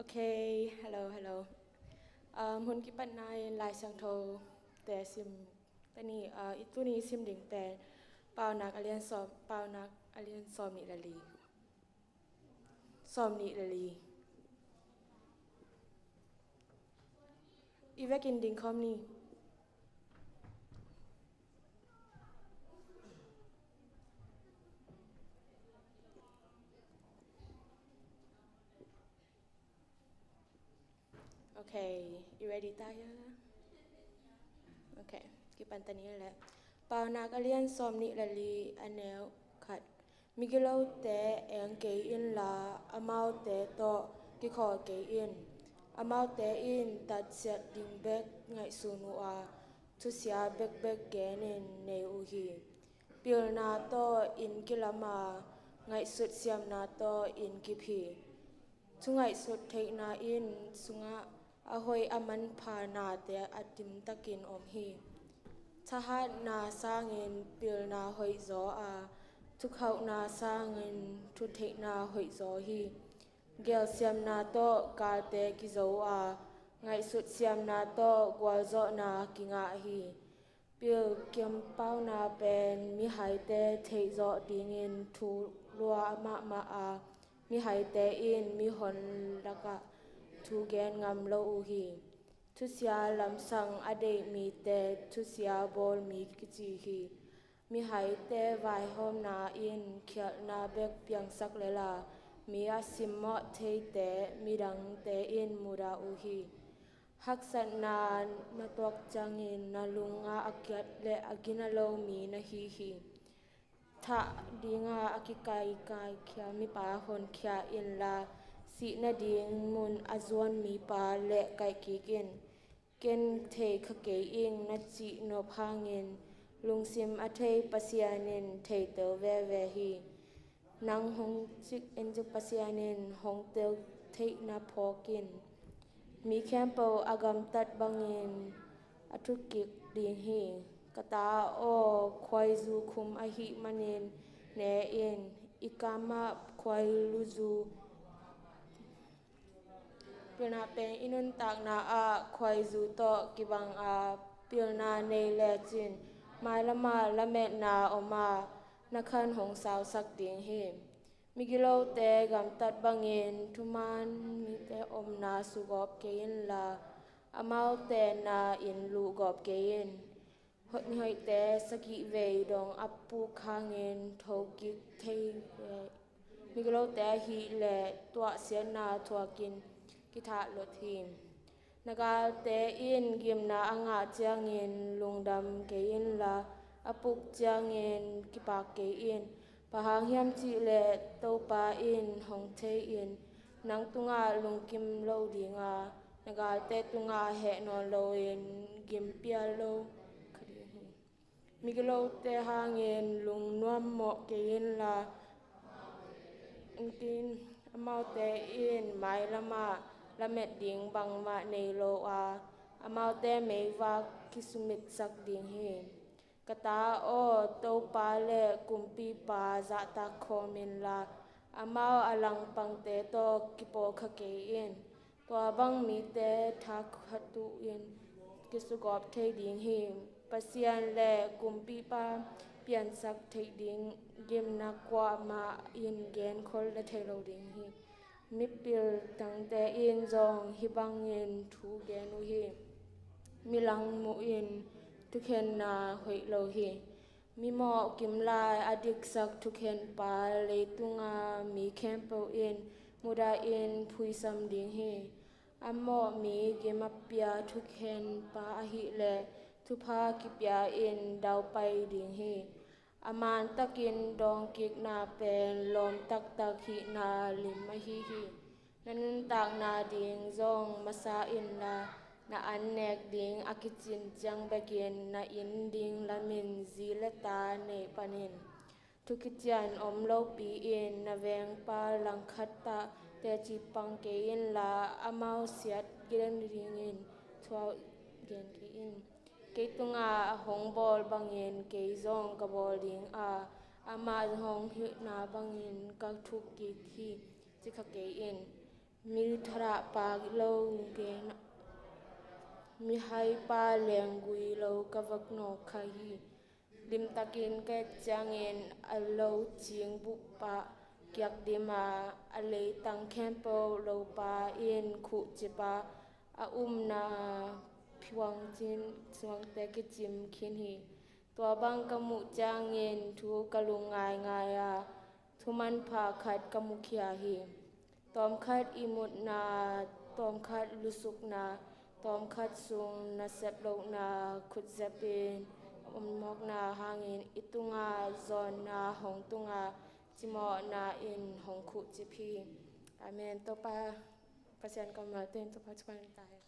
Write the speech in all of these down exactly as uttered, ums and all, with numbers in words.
Ok, hello, hello. Um, hun kipatna in Lai Siangtho te sim tani, uh, i tuni sim ding pen Paunak a lian sawm, Paunak a lian sawm nih le li. Sawm nih le li. I vekin ding khawm ni. Ok, you ready, Taya? Ok, kipan tani le. Paunak a lian sawm nih le li a neu khat. Migilote eng kei inla, amaute tawh kikhawl kei in. Amaute in tatsiat ding bek ngaihsun uh a, thusia bekbek genin nei uh hi. Pilna tawh inn kilam a, ngaihsut siamna tawh inn kip hi. Thungaihsut theihna inn sungah a hoih a manpha nate a dimtakin om hi. Thahatna sangin pilna hoihzaw a, thukhauhna sangin thutheihna hoihzaw hi. Gelsiamna tawh galte kizo a, ngaihsut siamna tawh gualzawhna kingah hi. Pil kimpauna pen mihaite theihzawh dingin thu lua mahmah a, mihaite in mihon lakah thu gen ngam lo uh hi. Thusia lamsang a deih mite thusia bawl mi kici hi. Mihaite vaihawmna in khialhna bek piangsak lel a, mi a simmawh theite midangte in mudah uh hi. Haksatna na tuak ciangin na lungah a kiat le a gina lo mi na hi hi. Thah dinga a kikaikaikhia mipa honkhia inla, sih nading mun a zuan mipa le kaihkik in. Ken thei kha kei ing na cih nop hangin, lungsim a thei Pasian in theitel veve hi. Nang hong cik in cik Pasian in hong tel theihna phawk in. Mi khempeuh a gamtat bangin a thukkik ding hi. Ka ta aw, khuaizu khum ahih manin ne in, i kamah khuailuzu. Pilna pen i nuntakna ah khuaizu tawh kibang a, pilna nei lecin mailamah lametna om a, na khan hong sausak ding hi. Migilote gamtat bangin thuman mite omna sugawp kei inla, amaute na in luhgawp kei in. Hoih mihoihte sagih vei dong a puk hangin thokik thei ve. Migilote ahih leh tuahsiatna thuakin kithah lot hi. Na galte in gimna a ngah ciangin lungdam kei inla, a puk ciangin kipak kei in. Bang hang hiam cih leh Topa in hong thei in, nang tungah lungkim lo ding a, na galte tungah heh nawn loin gim pia lo kha ding hi. Migilote hangin lungnuam mawh kei inla, amaute in mailamah lamet ding bangmah nei lo a, amaute meivak kisumitsak ding hi. Ka ta aw, Topa le Kumpipa zahtak khawm inla, amau a langpangte tawh kipawl kha kei in. Tua bang mite thakhat uh in kisugawp thei ding hi. Pasian le Kumpipa piansak theih ding gimna kuamah in genkhol na thei lo ding hi. Mipil tangte in zong hih bangin thu gen uh hi. Milang muh in thukhenna hoih lo hi. Mimawh kimlai a diksak thukhenpa leitunga mi khempeuh in mudah in phuisam ding hi. A mawh mi gim a pia thukhenpa ahih leh thupha kipia in daupai ding hi. A mantakin dawngkikna pen lawm taktak hihna lim ahi hi. Na nuntakna ding zong masa inla, na annek ding a kicin ciang bekin na inn ding lamin zi le ta neih panin. Thu kician om lopi in na vengpa langkhat ah teci pang kei inla, amau siat gen dingin thuau gen kei in. Kei tungah a hong bawl bangin kei zong ka bawl ding a, amah hong hilhna bangin ka thukkik hi, ci kha kei in. Mi thadah pa lo gen, mi hai pa lenggui lo ka vak nawk kha hi. Limtakin ka et ciangin a lo cing bup pah kiak dim a, a leitang khempeuh lopa in khuhcip a, a umna phuang cin suangte kicim khin hi. Tua bang ka muh ciangin thu ka lung ngaingai a, thu manpha khat ka mukhia hi. Tawmkhat ihmutna, tawmkhat lusukna, tawmkhat sung nasep lohna, khutzepin a om mawkna hangin i tunga zawnna hong tunga cimawhna in hong khuhcip hi. Amen. Topa Pasian kammalte in Topa thuman ta hen.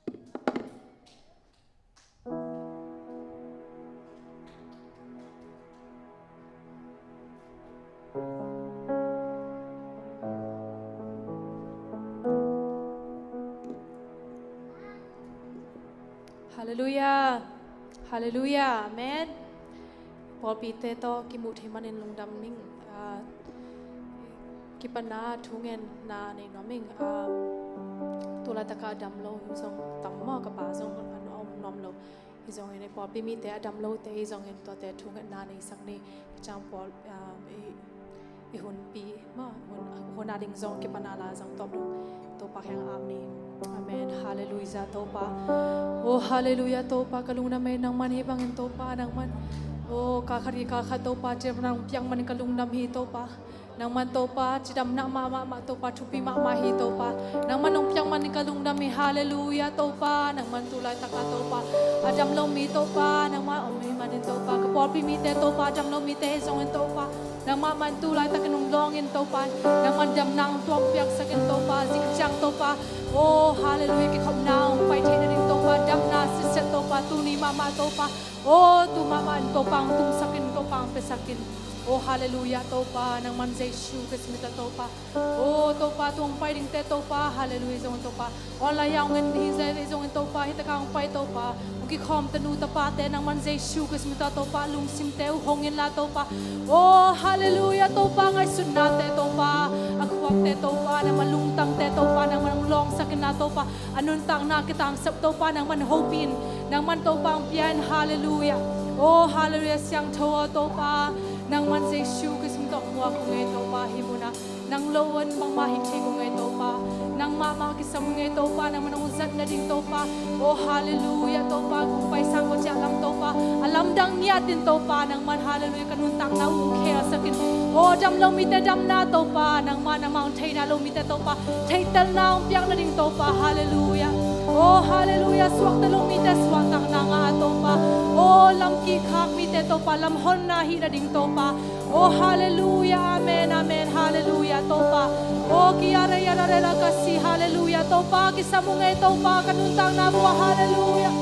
Halleluiah. Halleluiah. Amen. Pawlpite tawh kimuh thei manin lungdam ning. Ah, kipana thungetna nei nuam ing. Ah, tu laitaka a dam lo hi zong tam maw, ka pa zong a om nuam lo. Hi zongin i pawlpi mite a dam lote hi zongin tuate thungetna neisak ni. Hi ciang pawl, ah, i, i hunpi maw, hun, hun a ding zong kipana la zang tawp dong. Topa kiang ap ni. Amen. Halleluiah Topa. Oh, halleluiah Topa, ka lungdam ei, nangman hi bangin Topa, nangman. Oh, kal khat kik kal khat Topa, ci-in nang piak manin ka lungdam hi Topa. Nangman Topa, cidamna mahmah mah Topa, thupi mahmah hi Topa. Nangman nong piak manin ka lungdam hi, halleluiah Topa. Nangman tu laitaka Topa, a dam lo mi Topa, nangman om hi manin Topa, ka pawlpi mite Topa, a dam lo mite hi zongin Topa, nangmah man tu laitakin hong lawngin Topa, nangman damna hong tuak piaksakin Topa, zing ciang Topa, oh, halleluiah, kikhopna hong pai theih nading Topa, damna sitset Topa, tuni mahmah Topa, oh, tu mahmah in Topa hong tungsakin, Topa hong piasakin. Oh, halleluiah Topa, nangman Jesu Khrist min tawh Topa. Oh, Topa, tu hong pai dingte Topa, halleluiah, zong Topa. Online ah hong en hi zai zong in Topa, hi taka hong pai Topa. Hong kikhawm tanu tapate, nangman Jesu Khrist min tawh Topa, lungsimte uh hong inla Topa. Oh, halleluiah Topa, ngaihsutnate Topa, a khuakte Topa, nangman lungtangte Topa, nangman hong lawngsak inla Topa. A nuntakna kitangsap Topa, nangman hopih in, nangman Topa hong pia in, halleluiah. Oh, halleluiah, siangtho aw Topa, nangman Jesu Khrist min tawh muak kong ei Topa, hih munah. Nang lo in bangmah hing thei kong ei Topa. Nang mahmah kisam kong ei Topa, nangman hong zat nading Topa. Oh, halleluiah Topa, kong paisang kong ciah lam Topa. A lamdang ngiatin Topa, nangman halleluiah, ka nuntakna uh hong khelsakin. Oh, dam lo mite damna Topa, nangman amah hong theihna lo mite Topa. Theihtelna hong piak nading Topa, halleluiah. Oh, halleluiah, suakta lo mite suahtakna ngah Topa. Oh, lamkih khak mite Topa, lamhonna hih nading Topa. Oh, halleluiah, amen, amen, halleluiah, Topa. Oh, kiara yara rela kasi, halleluiah, Topa, kisam ung ei Topa, ka nuntakna vua, halleluiah.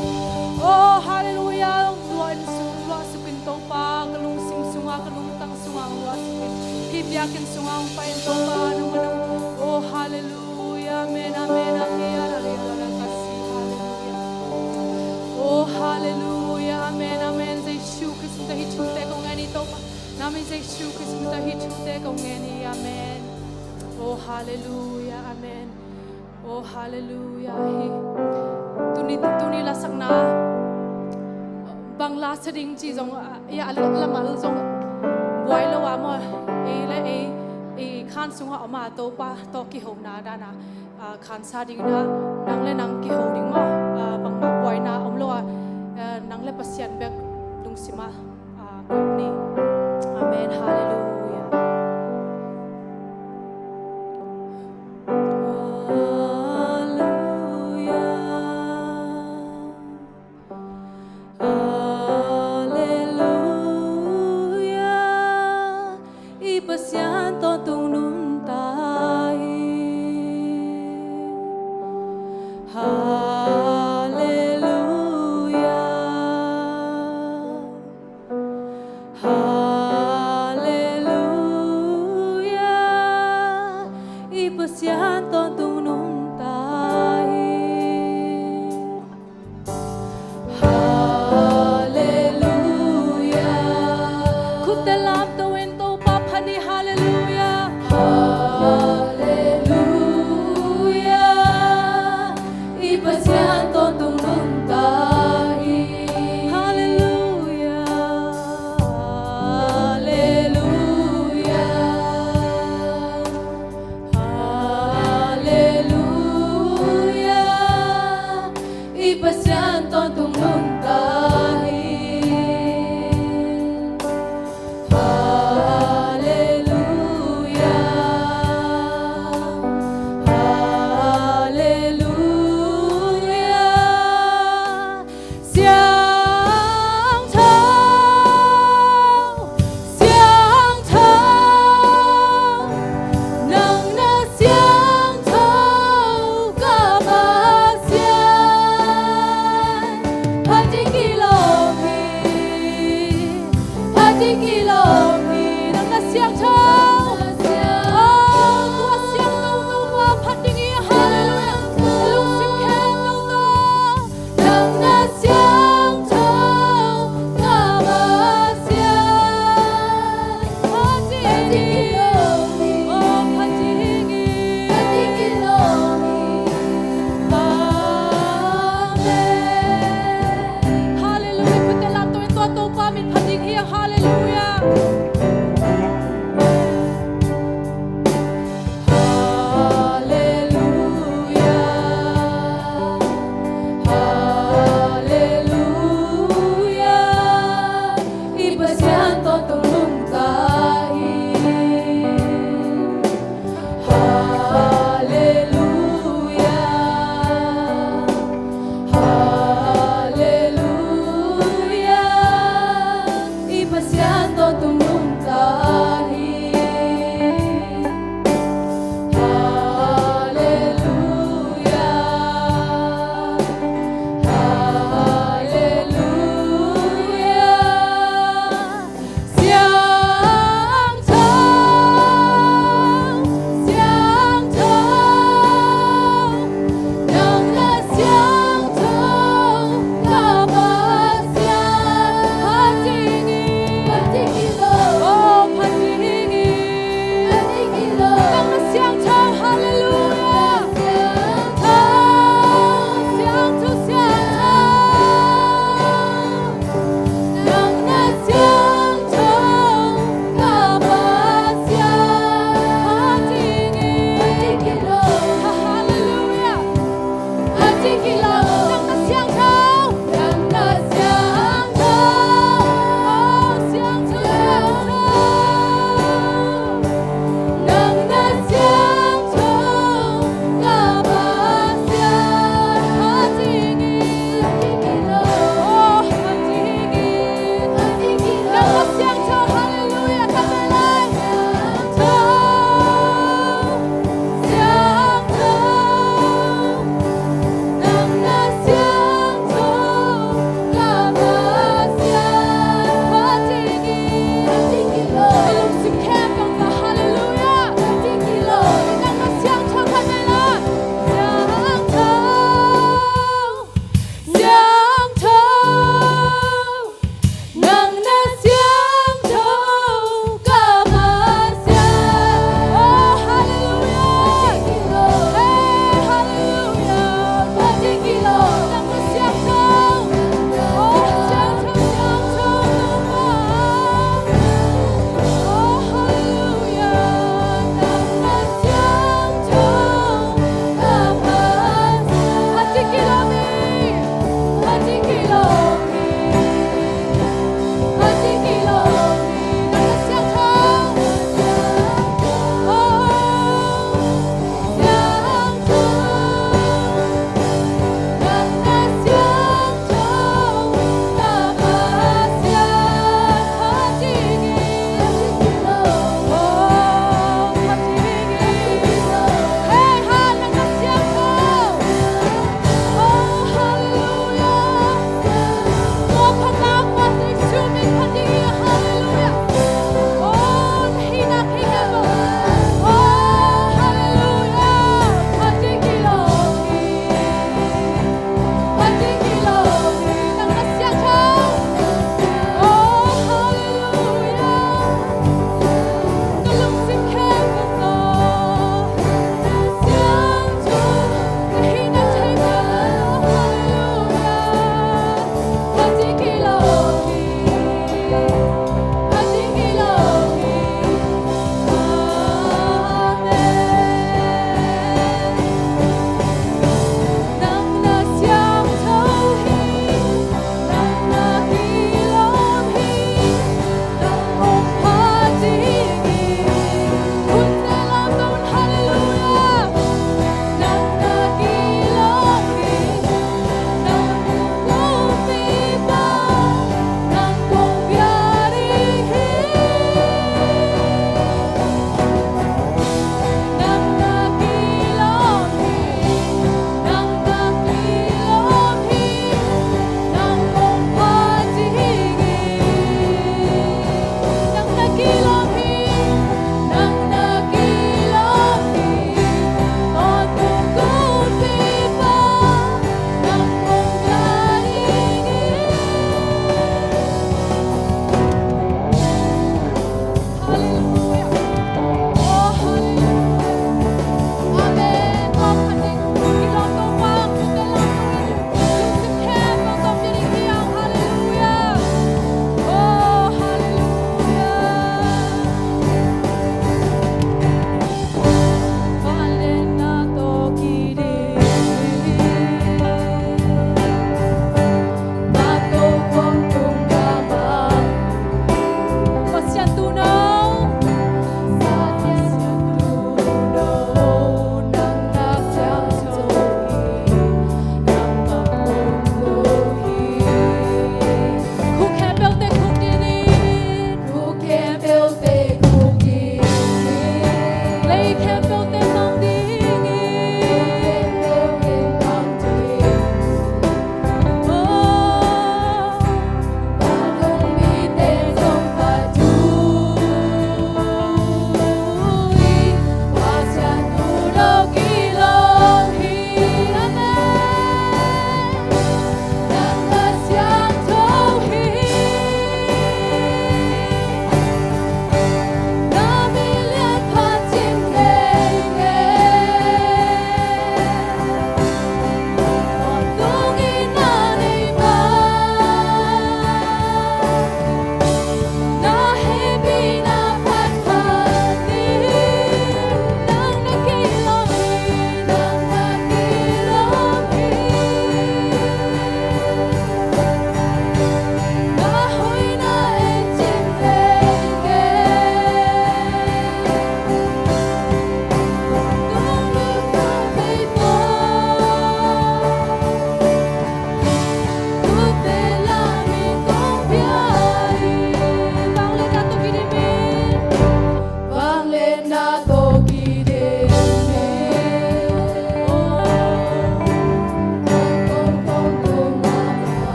Oh, halleluiah, luah in sung, luah sukin Topa, ka lungsim sunga, ka lungtang sunga, luah sukin. Hih biakinn sunga hong pai in Topa, nang manang. Oh, halleluiah, amen, amen, amen, kiara rela kasi, halleluiah. Oh, halleluiah, amen, amen, Jesu Khrist min tawh hih thute kong ngen hi Topa. Nang min Jesu Khrist min tawh hih thute kong ngen hi, amen. Oh, halleluiah, amen. Oh, halleluiah. Hi. Tuni, tuni lasakna bang la sa ding ci zong, ah, ya, la, lamal zong buai lo a maw. Ei le ei, ei khan sungah om a Topa tawh kihona dana. Ah, khansa ding na, nang le nang kiho ding maw, ah, bangmah buaina om lo a, ah, nang le Pasian bek lungsim a, ah, koih ni. Amen, halleluiah. Halleluiah. Halleluiah, i Pasian tawntung nuntak hi. Halleluiah, halleluiah, i Pasian tawntung nuntak hi. Halleluiah. Khutte lamto in Topa phat ni, halleluiah. Halleluiah.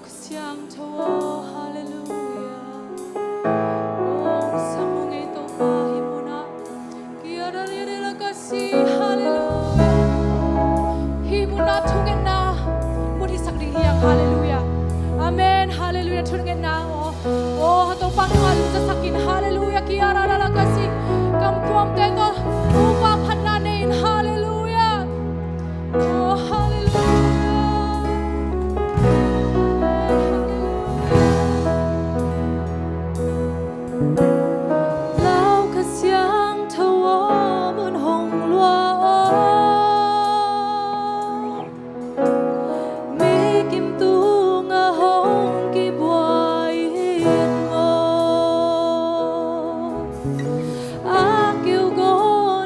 Siangtho aw, halleluia. Aw, hong sam ung ei Topa hih munah. Kiaraliadelakasi, halleluia. Hih munah thungetna mun hisak ding hi hang, halleluia. Amen, halleluia, thungetna aw. Aw, Topa kiangah limtasak in, halleluia, kiaraliadelakasi. Kamkuamte tawh Topa phatna nei in, halleluia. Oh, hallelujah. Lau Kha Siangtho aw, mun hong lua aw. Mi kim tungah hong kibuai in maw. A keu gaw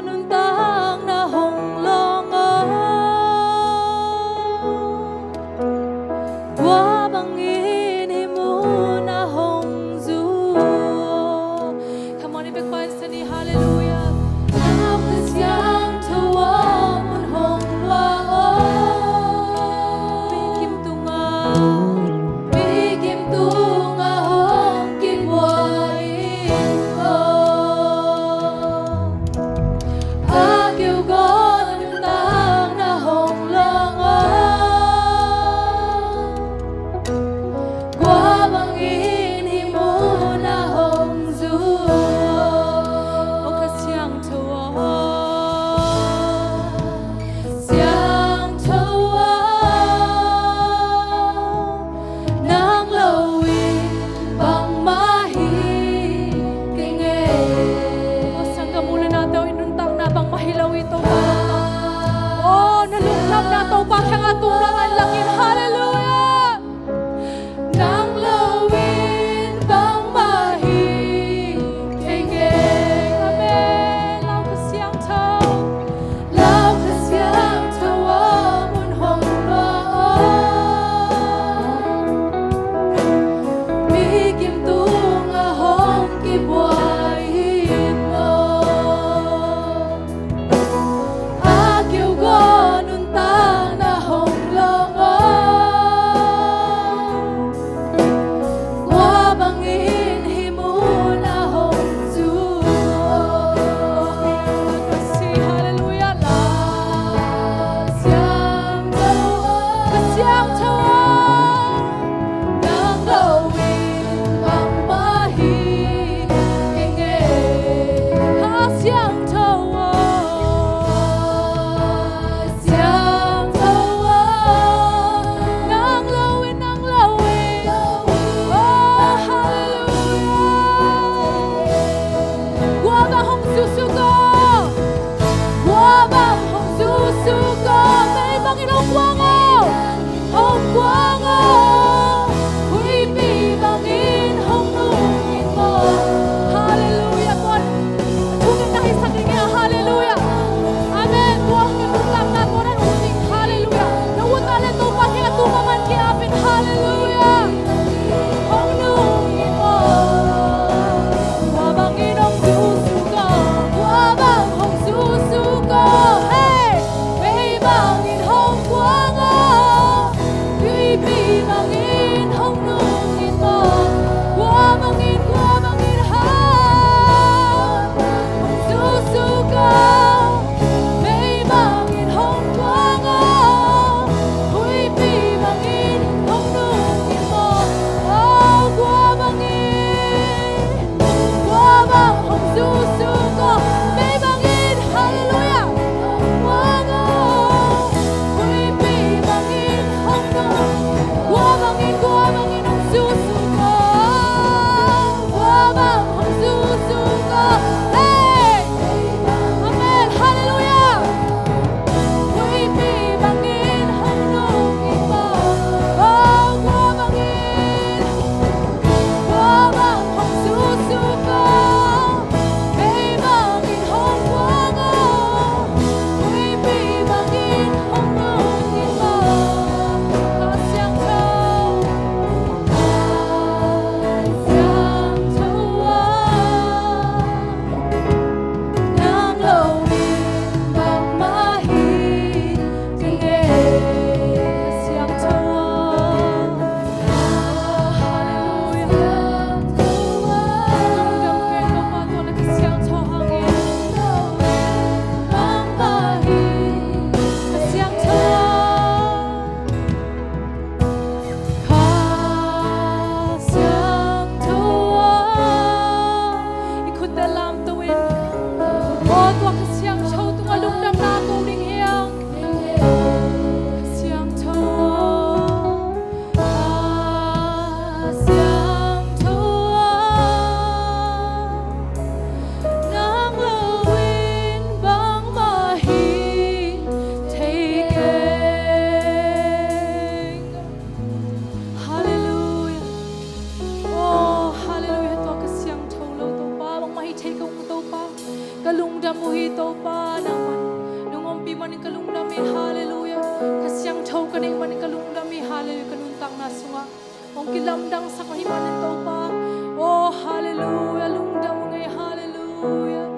Hallelujah, ka nuntakna sungah hong kilamdangsak ahih manin Topa. Oh, hallelujah, lungdam ung ei, hallelujah.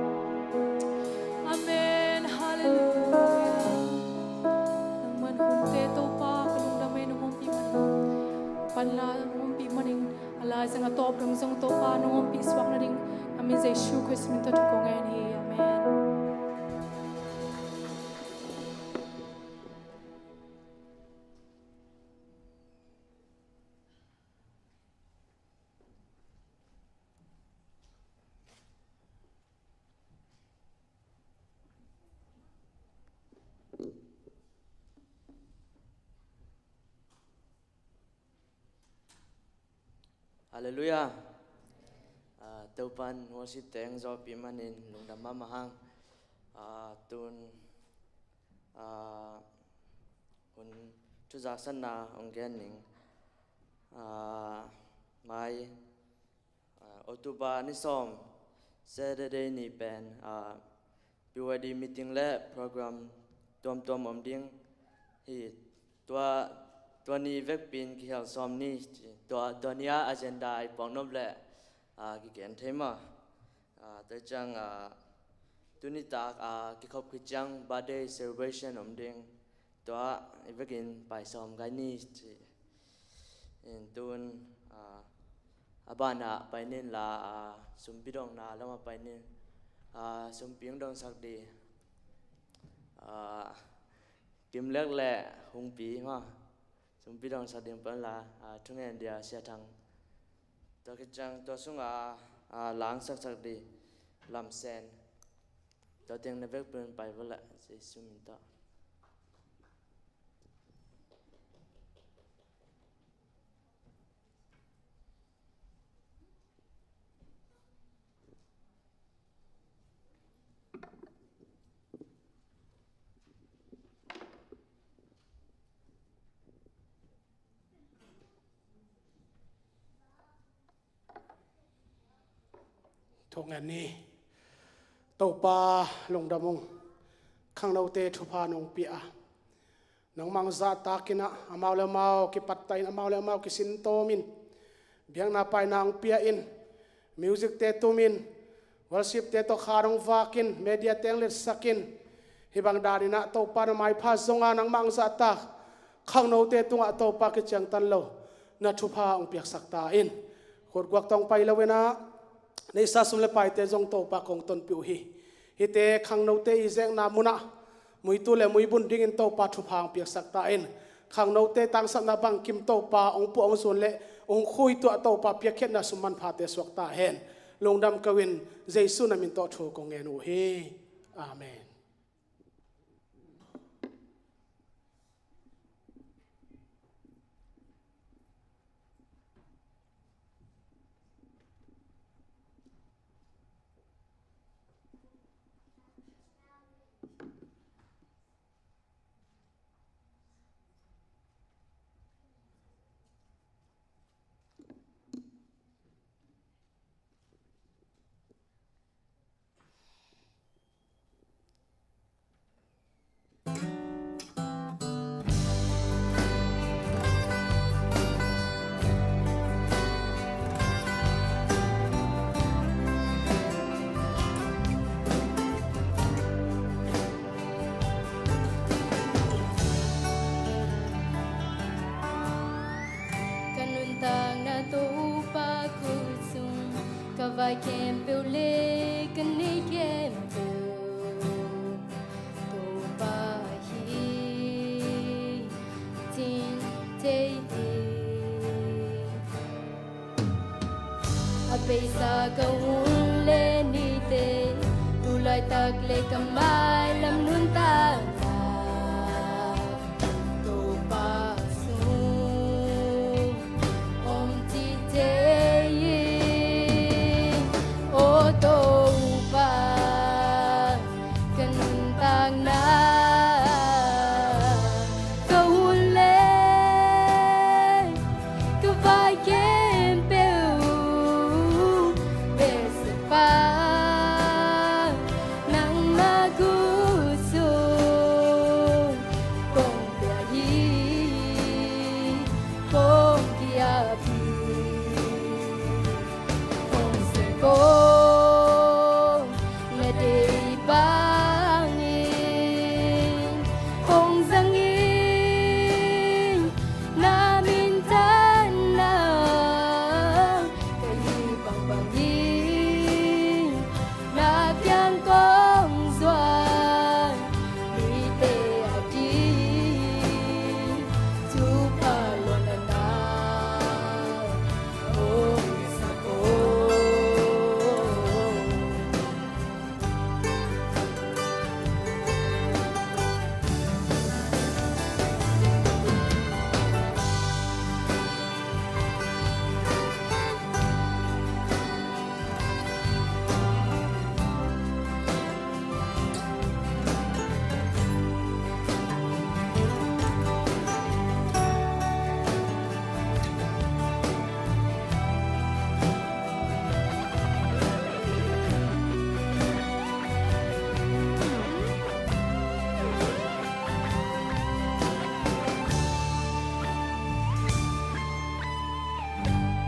Amen, hallelujah. Nangman hunte Topa, ka lungdam ei, nong ompih manin. Panla nong ompih manin, a laizang a tawp dong zong Topa nong ompih suak nading, na min Jesu Khrist min tawh thu kong ngen hi. Amen. Hallelujah. Ah, Topan worship teng zawhpih manin lungdam mahmah hang. Ah, tun, ah, hun thuzaksanna hong gen ning. Ah, mai, ah, October ni sawm, Saturday ni pen, ah, P Y D meeting le program tuamtuam om ding hi. Tua, tua ni vekpi in kihel sawm ni, tua, tua ni a agenda i puak nop leh, ah, kigen thei maw. Ah, tua ciang, ah, tuni tak, ah, kikhop khit ciang birthday celebration om ding. Tua i vekin pai sawm gai ni ci. In tun, ah, a banah pai nin la, ah, sumpi dongna lamah pai nin, ah, sumpi hong dongsak di. Ah, Kimlek le Hungpi maw. Sumpi dongsak ding pan la, ah, thungen dia Sia Thang. Tua khit ciang tua sungah, ah, langsaksak di Lam Sen. Tua teng na vekpi in pai vo la, Jesu min tawh. Thungen ni. Topa lungdam ung. Khangnote thupha nong pia a, nangmah hong zahtakin ah, amau le amau kipattahin, amau le amau kisintawmin, biakna paina hong pia in, music te tumin, worship te tawh kha hong vakin, media teng letsakin, hih bang danin ah Topa na maipha zongah nangmah hong zahtak khangnote tungah Topa kiciangtan lo na thupha hong piaksak ta in. Khutguak tawh hong pai lo in ah, neihsa sum le paite zong Topa kong tonpih uh hi. Hihte khangnote i zekna munah muitu le muibun dingin Topa thupha hong piaksak ta in. Khangnote tangsapna bangkim Topa hong puah hong zun le hong khuituah Topa piakkhiatna sum manphate suak ta hen. Lungdam ko in, Jesu na min tawh thu kong ngen uh hi. Amen. Ka nuntakna Topa khut sung, ka vai khempeuh le ka neih khempeuh Topa hi cin thei hi. A beisa ka hun le nite, tu laitak le ka mailam nuntakna Topa sung om ci thei hi. O Topa, ka nuntakna, ka hun le ka vai khempeuh Beisa Pa, nangmah khut Hong seng ko na deih bangin hong zang in, na minthanna ka hih bangbang in, na kiang kong zuan mite a ding thupha luanna na hong sak o.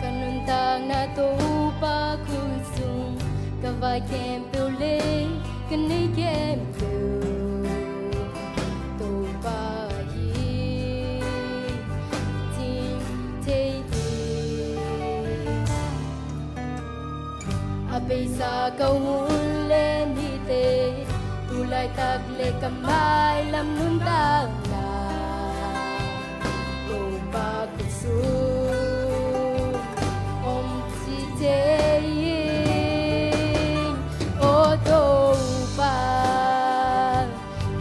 Ka nuntakna Topa khut sung, ka vai khempeuh le ka nei khempeuh Topa hi cih thei hi. A beisa ka hun le nite, tu laitak le ka mailam nuntakna Topa khut sung om ci thei ing. O Topa,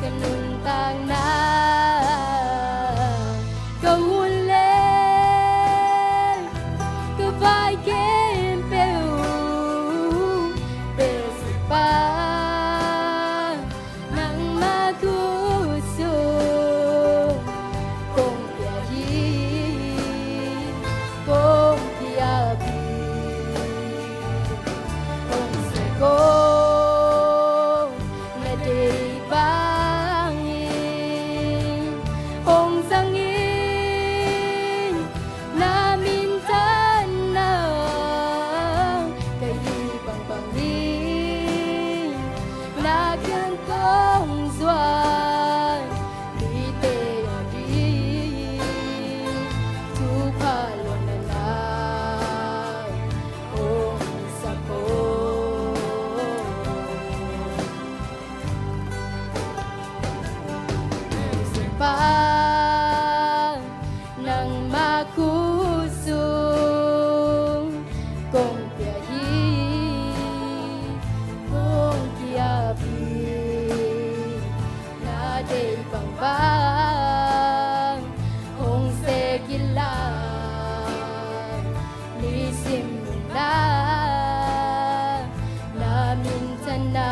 ka nuntakna, ka hun le ka vai khempeuh, Pasipa, nangmah khut sung kong pia hi, kong pia hi. Hong seng ko na deih bangin hong zang in, na minthanna ka hih bangbang in, na kiang kong zuan mite a ding thupha luanna na hong sak o. Pasipa, nangmah khut sung kong pia hi, kong kiap hi. Na deih bangbang hong sek inla, nisim nunna na minthanna,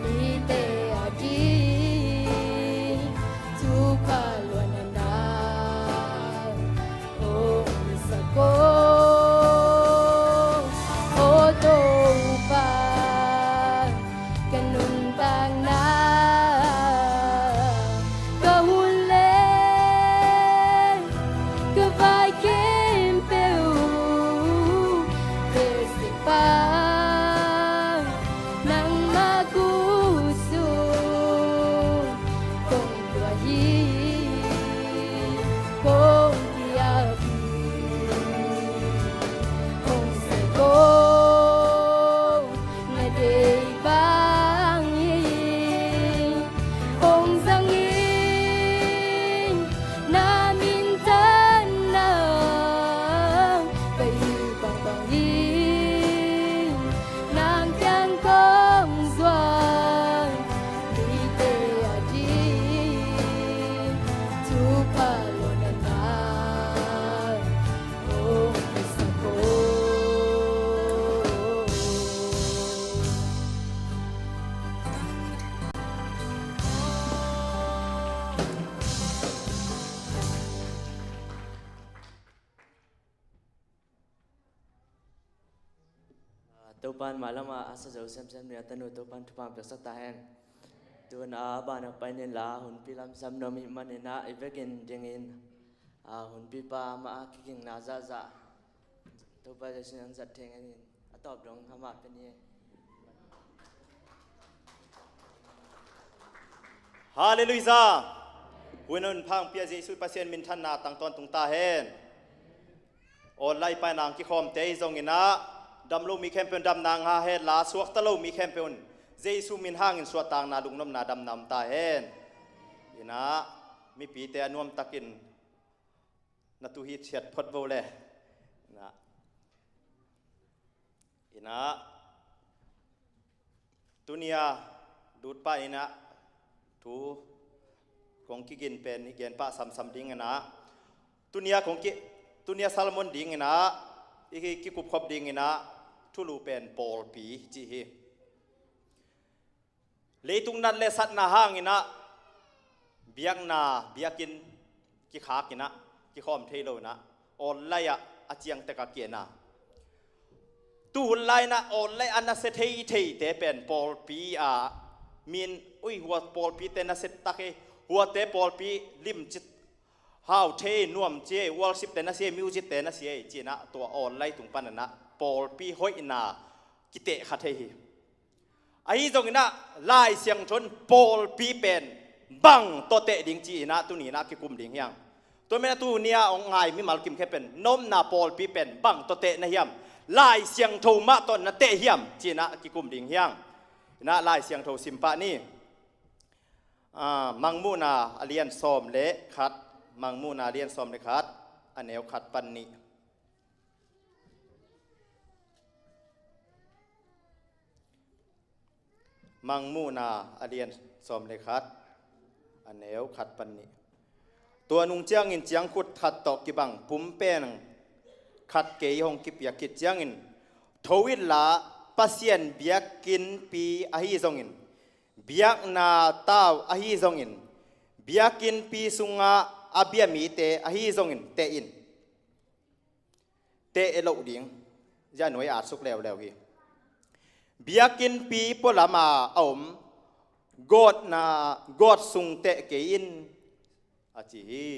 mite a ding thupha luanna na hong sak o. O Topa, ka nuntakna, ka hun le ka vai khempeuh, Pasipa, nangmah khut sung kong pia hi, kong kiap hi. Hong seng ko na deih bangin hong zang in, na minthanna ka hih bangbang in, nang kiang kong zuan mite a ding thupha luanna na hong sak o. Topa'n mailam a a sa zo semsem ni a tanu Topa'n thupha piaksak ta hen. Tun a ban a pai ni la hunpi lam sam nuam i hih manin ah i vekin dingin A hunpipa amah a kigingna zahzah Topa Jesu in hong zat thei ngenin a tawp dong amah pen hi. Halleluiah. Hun a hun pha hong pia Jesu Pasian minthanna tang tawntung ta hen. Online paina hong kikhawmte ahi zongin ah, dam lo mi khempeuh in damna ngah hen la, suakta lo mi khempeuh in Jesu min hangin suahtakna, lungnopna, damna om ta hen. Inah mipite a nuamtakin na tu hi thiat phot vo le. Inah, inah, tunia lutpa inah thu kong kigin pen i gen pah samsam ding inah, tunia kong ki, tunia sermon ding inah i kikupkhop ding inah thulu pen pawlpi ci hi. Leitung nat le satna hangin ah biakna, biakinn kikhak inah kikhawm thei lo inah online ah a ciangtek a ki-en a. Tu hun lai inah online a nasia thei theite pen pawlpi a min ui hua pawlpite nasia tak hi, huate pawlpi limci hau thei, nuam ci, worshipte nasia, musicte nasia ci inah tua online tung pan inah pawlpi hoihna kiteh kha thei hi. Ahi zongin ah Lai Siangtho in pawlpi pen bang tawh teh ding ci inah tuni inah kikum ding hiam? Tua manin ah tunia hong ngai mimal kim khe pen na omna pawlpi pen bang tawh teh na hiam? Lai Siangtho mah tawh na teh hiam ci inah kikum ding hiam? Inah Lai Siangtho sim pah ni. Ah, Mangmuhna a lian sawm le khat, Mangmuhna a lian sawm le khat, a neu khat pan nih. Mangmuhna a lian sawm le khat, a neu khat pan nih. Tua nung ciangin ciangkhut khat tawh kibang pumpen khat kei hong kipia khit ciangin, tho inla Pasian biakinnpi ahi zongin, biakna tau ahi zongin, biakinnpi sungah a bia mite ahi zongin teh in. Teh loh ding, zia nuai atsuk leuleu hi. Biakinnpi pualama a om gawtna, gawt sung teh kei in a ci hi.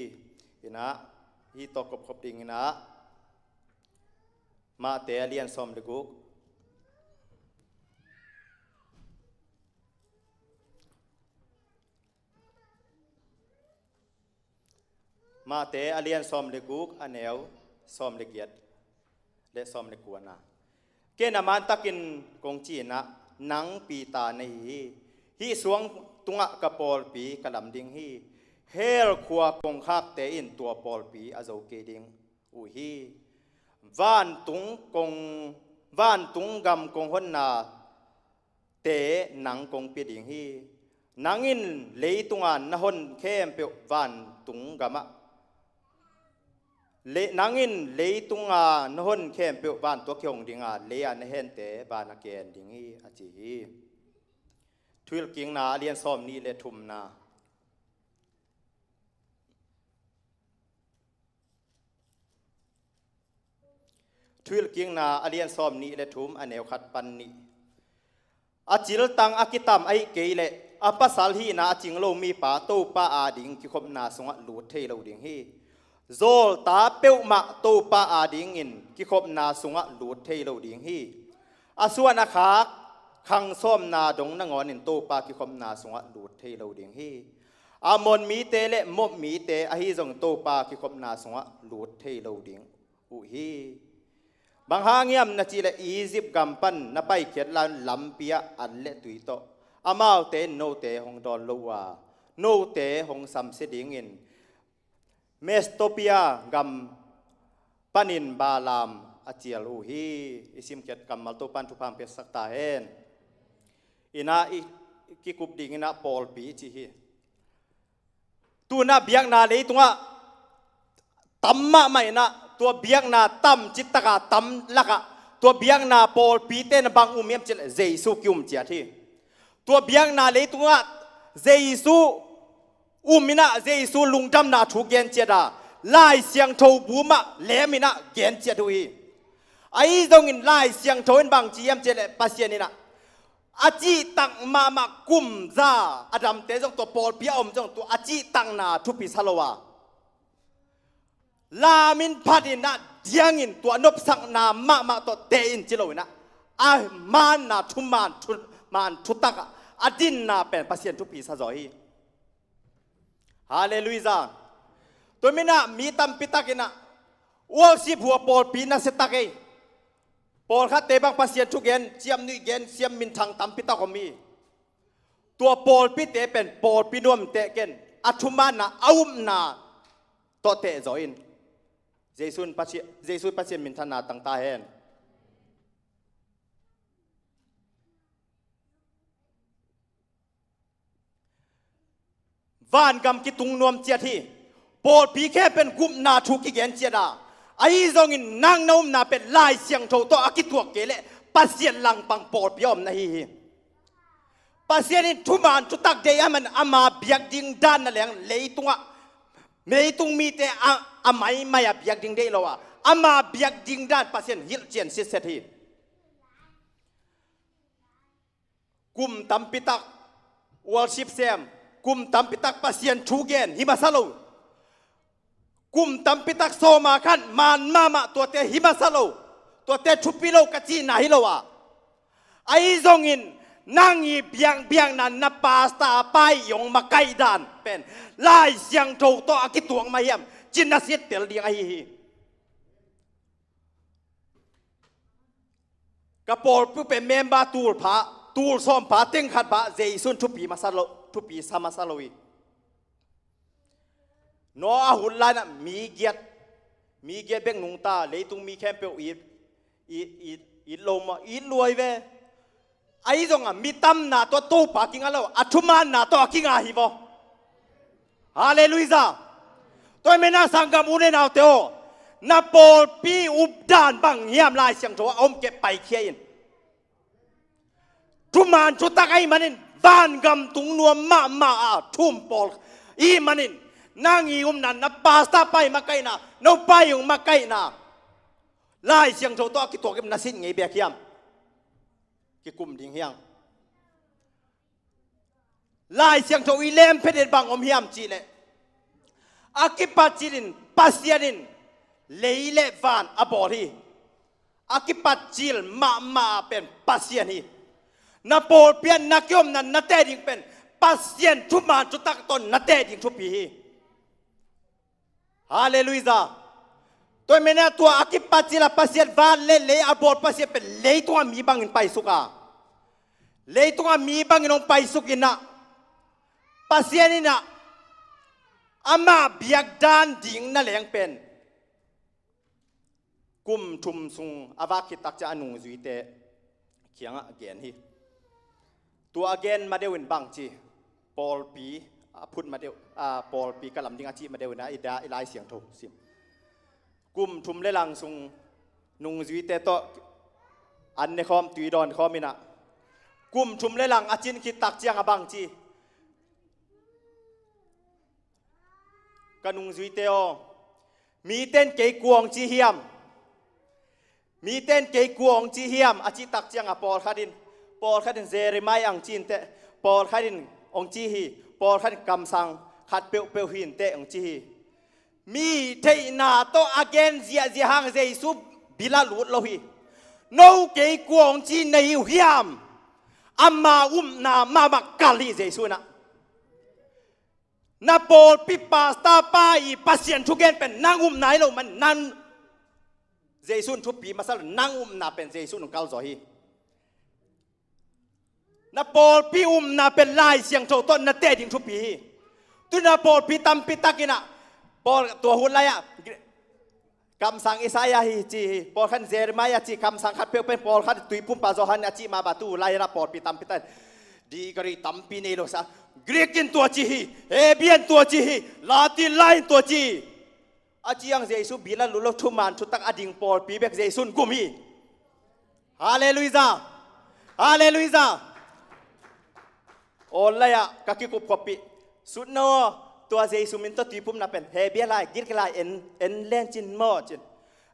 Inah hih tawh kopkhop ding inah Mate a lian sawm le guk. Mate a lian sawm le guk, a neu sawm le giat le sawm le kuana. Ken a mantakin kong ci inah, nang Peter na hi hi. Hih suang tungah ka pawlpi ka lam ding hi. Hell khua kongkhakte in tua pawlpi a zo kei ding uh hi. Vantung kong, vantung gam kong honna te nang kong pia ding hi. Nang in leitunga na hon khempeuh vantung gamah, le, nang in leitunga na hon khempeuh vantung ah kihong dinga, lei-a na hente vanah kigen ding hi, a ci hi. Thuhilhkikna a lian sawm nih le thumna. Thuhilhkikna a lian sawm nih le thum, a neu khat pan nih. A ciltang a kitam ahih kei leh a pasal hihna a cing lo mipa Topa ading kikhopna sungah lut thei lo ding hi. Zawlta peuhmah Topa adingin kikhopna sungah lut thei lo ding hi. A suan a khak khang sawmna dong nangawnin Topa kikhopna sungah lut thei lo ding hi. Ammon mite le Moab mite ahi zong Topa kikhopna sungah lut thei lo ding uh hi. Bang hang hiam na cih leh Egypt gam pan na paikhiat lai-un lampi ah an le tui tawh amaute in note hong dawn lo uh a, note hong samsia dingin Mesopotamia gam panin Balaam a cial uh hi. I simkhiat kammal Topa'n thupha hong piaksak ta hen. Inah i kikup ding inah pawlpi ci hi. Tu-in ah biakna leitungah tam mahmah inah, tua biakna tam citaka tam lakah tua biakna pawlpite na bang um hiam cih leh Jesu ki-um ciat hi. Tua biakna leitungah Jesu um inah Jesu lungdamna thu gen ciat a, Lai Siangtho bu mah lem inah gen ciat uh hi. Ahi zongin Lai Siangtho in bang ci hiam cih leh Pasian inah a cihtak mahmah kum za a damte zong, tua pawlpi a om zong tua a cihtakna thupi sa lo a, Lamin phatin ah diangin tua nopsakna mahmah tawh teh in ci loin ah, a manna thuman thuman thutak ah a dinna pen Pasian thupisa zaw hi. Halleluiah. Tua minah mi tampi takin ah worship hua pawlpi nasia tak ei. Pawlkhatte bang Pasian thugen, ciamnuih gen, siam minthang tampi tak om hi. Tua pawlpite pen pawlpi nuam teh ken, a thumanna a upna tawh teh zaw in. Jesu in Pasian, Jesu Pasian minthanna tangta hen. Vangam kitung nuam ciat hi. Pawlpi khempeuh in gupna thu kigen ciat a, ahi zongin nang na upna pen Lai Siangtho tawh a kituak kei leh Pasian langpang pawlpi a om na hi hi. Pasian in thuman thutak deih ahih manin ama biak ding dan na leng leitungah, leitung mite a, a maimai a biak ding deih lo a, ama biak ding dan Pasian hilhcian sitset hi. Kum tampi tak worship sem, kum tampi tak Pasian thu gen hi masa lo. Kum tampi tak sawma khan man mahmah, tuate hi masa lo. Tuate thupi lo ka cihna hi lo a, ahi zongin nang i biakbiakna na pastor pa i hong makaih dan pen Lai Siangtho tawh a kituak mah hiam ci-in na sittel ding ahi hi. Ka pawlpi pen member tul pha, tul sawm pha teng khat pha Jesu in thupi masa lo, thupi sa masa lo hi. Noah hun lai-in ah mi giat, mi giat bek nungta, leitung mi khempeuh it, it, it, it lo maw, it luai ve. Ahi zongah mi tamna tawh Topa kinga lo, a thumanna tawh a kinga hi vaw. Halleluiah. Tua ahih manin ah sanggam u le naute aw, na pawlpi updan bang hiam Lai Siangtho a om kei, paikhia in. Thuman thutak ahih manin, vangam tung nuam mahmah a thum pawl ahih manin, nang i upna, na pastor pa i makaihna, no pa i hong makaihna Lai Siangtho tawh a kituak in na sit ngei bek hiam? Kikum ding hiam? Lai Siangtho i lem phet in bang om hiam cih leh, a kipat cil in Pasian in lei le van a bawl hi. A kipat cil mahmah pen Pasian hi. Na pawlpi ah na kiomna na teh ding pen Pasian thuman thutak tawh na teh ding thupi hi. Halleluiah. Tua ahih manin ah tua a kipat cil a Pasian, van le lei a bawl Pasian pen leitung a mi bangin paisuk a, leitung a mi bangin hong paisuk in ah, Pasian in ah amah biak dan ding na leng pen kum thum sung a vak khit tak ciang a nungzuite kiangah gen hi. Tua a gen ma deuh in bang ci, pawlpi a phut ma deuh, a, pawlpi ka lam ding a cih ma deuh in ah i da, i Lai Siangtho sim. Kum thum le lang sung nungzuite tawh an ne khawm, tui dawn khawm in ah, kum thum le lang a cin khit tak ciang a bang ci, ka nungzuite aw, mite in kei kua hong ci hiam? Mite in kei kua hong ci hiam? A cih tak ciang a pawlkhat in, pawlkhat in Jeremiah hong ci in teh, pawlkhat in hong ci hi, pawlkhat in kamsang khat peuhpeuh hi in teh hong ci hi. Mi theihna tawh a gen ziahziah hang Jesu bil ah lut lo hi. No kei kua hong ci na hi uh hiam? Ama upna mahmah kal hi Jesu in ah. Na pawlpi pastor pa i Pasian thugen pen nang upna hi lo manin, nang, Jesu in thupi masa lo, nang upna pen Jesu in hong kal zaw hi. Na pawlpi upna pen Lai Siangtho tawh na teh ding thupi hi. Tu-in ah pawlpi tampi tak in ah, pawl, tua hun lai-ah, kamsang Isaiah hi ci hi, pawlkhat in Jeremiah ci, kamsang khat peuhpeuh, pawlkhat in Tuiphumpa Johan a cih mah bang, tu lai-in ah pawlpi tampi tak in degree tampi nei lo sa, Greek in tua ci hi, Hebrew in tua ci hi, Latin lai in tua ci hi. A ciang Jesu bil ah lut lo, thuman thutak a ding pawlpi bek Jesu in gum hi. Halleluiah. Halleluiah. Online ah ka kikup khopih, sut no, tua Jesu min tawh tuiphumna pen Hebrew lai, Greek lai en, en len cin maw cin.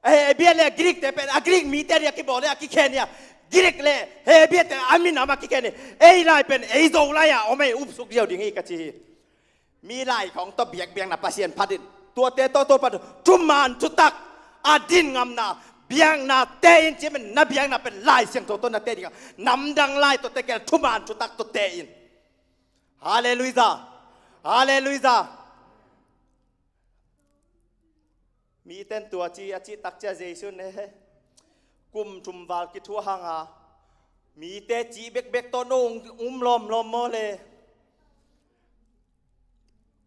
A Hebrew le Greek te pen a Greek mite dia kibawl le a kikhen hi a, Greek le Hebrew te a minam a kikhen hi. Ei lai pen ei Zo lai a om ei, upsuk ziau ding hi ka ci hi. Mi lai khawng tawh biakbiakna Pasian phat in. Tuate tawh Topa thuman thutak a din ngamna, biakna te in ci, na biakna pen Lai Siangtho tawh na te ding a, namdang lai tawh te kei leh thuman thutak tawh te in. Halleluiah. Halleluiah. Miten tua ci a cih tak ciang Jesu in, eh, kum thum val kithuah hang a, mite cih bekbek tawh no um lawmlawm maw le.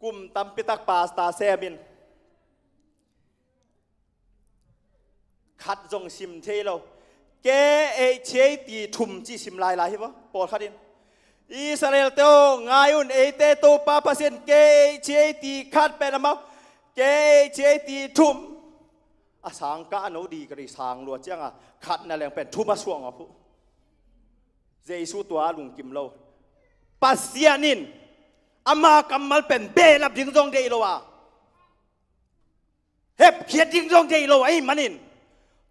Kum tampi tak pastor sem in, khat zong sim thei lo. K H A T thum ci sim lailai hi maw, pawlkhat in. Israel te aw, ngai un, eite Topa Pasian K H A T khat pen amau, K H A T thum. A sang kah a no degree sang lua ciang a, khat na leng pen thum a suang a hu. Jesu tua a lungkim lo. Pasian in ama kammal pen behlap ding zong deih lo a, hepkhiat ding zong deih lo ahih manin,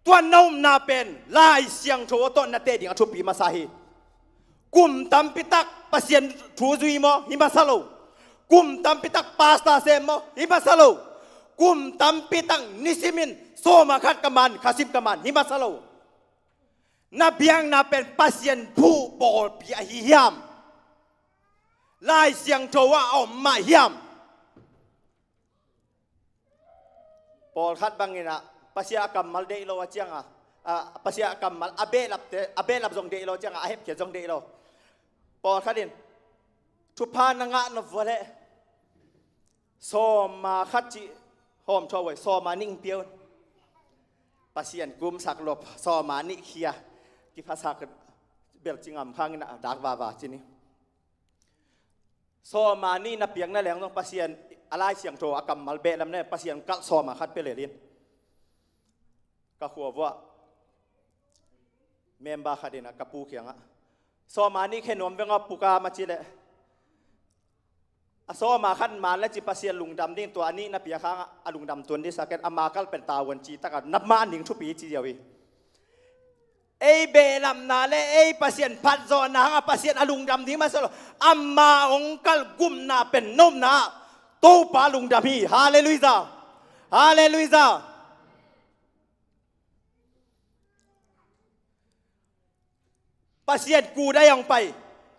tua na upna pen Lai Siangtho tawh na te ding a thupi masa hi. Kum tampi tak Pasian thu zui maw, hi masa lo. Kum tampi tak pastor sem maw, hi masa lo. Kum tampi tak nisimin sawma khat ka man, khasim ka man, hi masa lo. Na biakna pen Pasian thu pawlpi ahi hiam? Lai Siangtho ah a om mah hiam? Pawlkhat bangin ah, Pasian a kammal deih lo a ciang a, a, Pasian a kammal a behlapte, a behlap zong deih lo ciang a, a hepkhiat zong deih lo. Pawlkhat in, thupha na ngah nop vua leh, sawma khat cih hawm thuah vai, sawma nih pia un. Pasian kumsak lua, sawma nih khia, kiphasak bel ci ngam khang in a dak vava ci ni. Sawma nih na piak na leng zong Pasian a Lai Siangtho a kammal behlap na, Pasian kalh sawma khat pia lel in. Ka khua vuah member khat in a ka pu kiangah, sawma nih khe nuam veng aw pu ka, ma ci leh, a sawma khat man leh ci Pasian lungdam ding, tua a nih na piak hang a lungdam tuan ding sa ken, ama kalh pen tavuan ci tak a na man ding thupi ci ziau hi. Ei behlapna leh ei Pasian phatzawhna hang a Pasian a lungdam ding masa lo. Ama hong kalh gupna pen na upna ah Topa lungdam hi. Halleluiah. Halleluiah. Pasian kudai hong pai.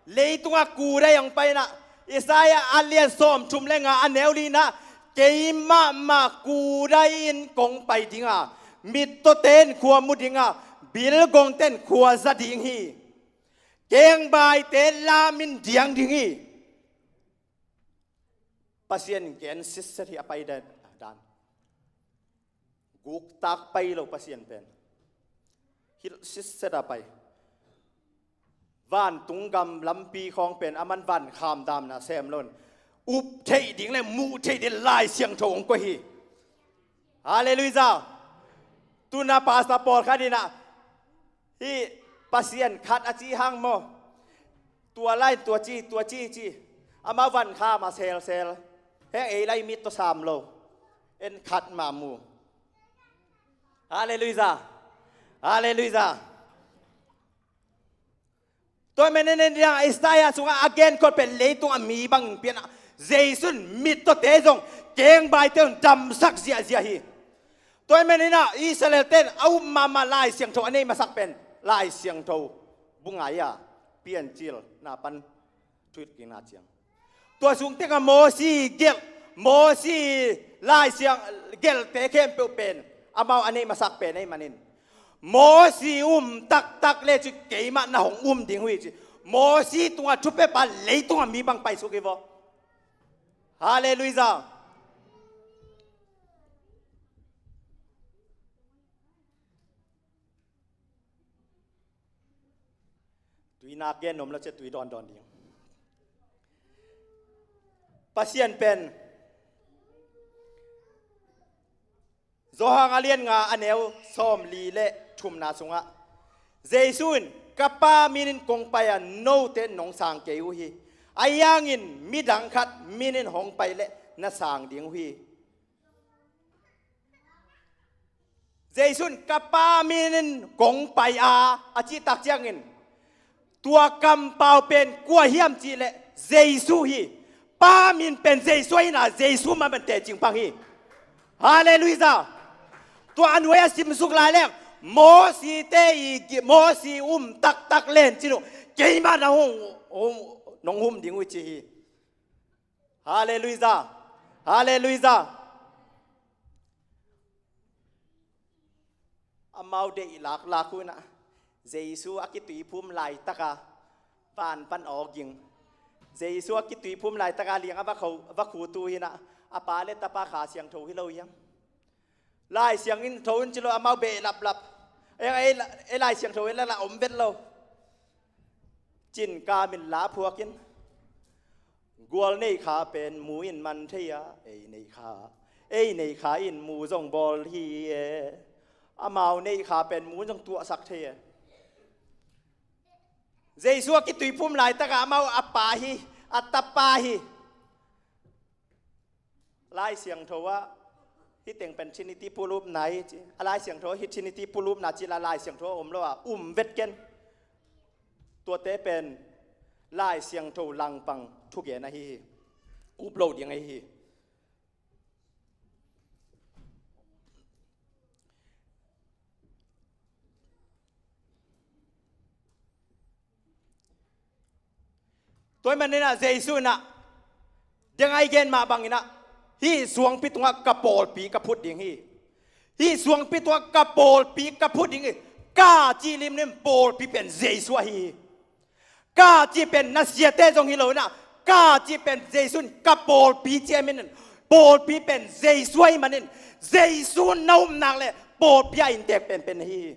Leitungah kudai hong pai in ah, Isaiah a lian sawmthum leh nga a neu li in ah, keimah mah kudai in kong pai ding a, mittawte in khua mu ding a, bilgongte in khua za ding hi. Kengbaite lamin diang ding hi. Pasian gen sitset hi a pai dan, dan. Guktak pai lo Pasian pen. Hilh sitset a pai. Vantung gam lampi khawng pen aman vankham damna sem lo in, up theih ding leh muh theih ding Lai Siangtho hong koih hi. Halleluiah. Tu-in ah pastor pawlkhat in ah, hih Pasian khat a cih hang maw, tua lai tua ci, tua ci ci, amah vankham a selsel. Heng ei lai mit tawh sam lo. En khat mah mu. Halleluiah. Halleluiah. Tua manin en, Isaiah sungah a gen khol pen leitung a mi bang pian ah, Jesu in mittawte zong, kengbaite zong damsak ziahziah hi. Tua manin ah Israel ten a up mahmah Lai Siangtho a neih masak pen Lai Siangtho bu ngai a, Piancil na pan Thuhilhkikna ciang. Tua sung tengah Mosi gelh, Mosi Lai Siang gelhte khempeuh pen amau a neih masak pen ahih manin, Mosi um taktak leh ci, keimah na hong um ding uh hi ci. Mosi tungah thupia pa leitungah mi bang paisuk hi vaw. Halleluiah. Tui nak gen nuam lo ciah tui dawndawn ding. Pasian pen Johan a lian nga a neu sawmli leh thumna sungah Jesu in, ka Pa min in kong pai a, note in nong sang kei uh hi. Ahi hangin midang khat min in hong pai leh na sang ding uh hi. Jesu in ka Pa min in kong pai a, a cih tak ciangin, tua kampau pen kua hiam cih leh Jesu hi. Pa min pen Jesu ahihna, Jesu mah pen teci pang hi. Halleluiah. Tua a nuai a simsuk lai leng, Mosi te i gi- Mosi um taktak len cin uh, keimah na hum, hum, nong hum ding uh ci hi. Halleluiah. Halleluiah. Amau deih laklak uh inah, Jesu a kituiphum laitaka van pan awging. Jesu a kituiphum laitaka liang a va khu, va khutu hinah, a Pa le Tapa Kha Siangtho hi lo hiam? Lai Siangtho in ci lo, amau beh laplap. Ei, ei, ei Lai Siangtho in la la om vet lo. Cinkamin la phuakin, gual neih kha pen mu in man thei a, ei neih kha, ei neih kha in mu zong bawl hi e. Amau neih kha pen mu zong tuahsak thei e. Jesu a kituiphum laitaka amau a Pa hi, a Tapa hi. Lai Siangtho ah hih teng pen Trinity pulupna hi ci. A Lai Siangtho ah hih Trinity pulupna ci la, Lai Siangtho ah om lo a, um vet ken. Tuate pen Lai Siangtho langpang thugen ahi hi. Up lo ding ahi hi. Tua ahih maninah Jesu inah, deng ai gen mah banginah, hih suangpi tungah ka pawlpi ka phut ding hi. Hih suangpi tungah ka pawlpi ka phut ding hi. Ka cih limlim pawlpi pen Jesu ahi hi. Ka cih pen na siate zong hi lo inah, ka cih pen Jesu in ka pawlpi ci ahih manin, pawlpi pen Jesu ahih manin, Jesu na um nak le pawlpi a inntek penpen ahi hi.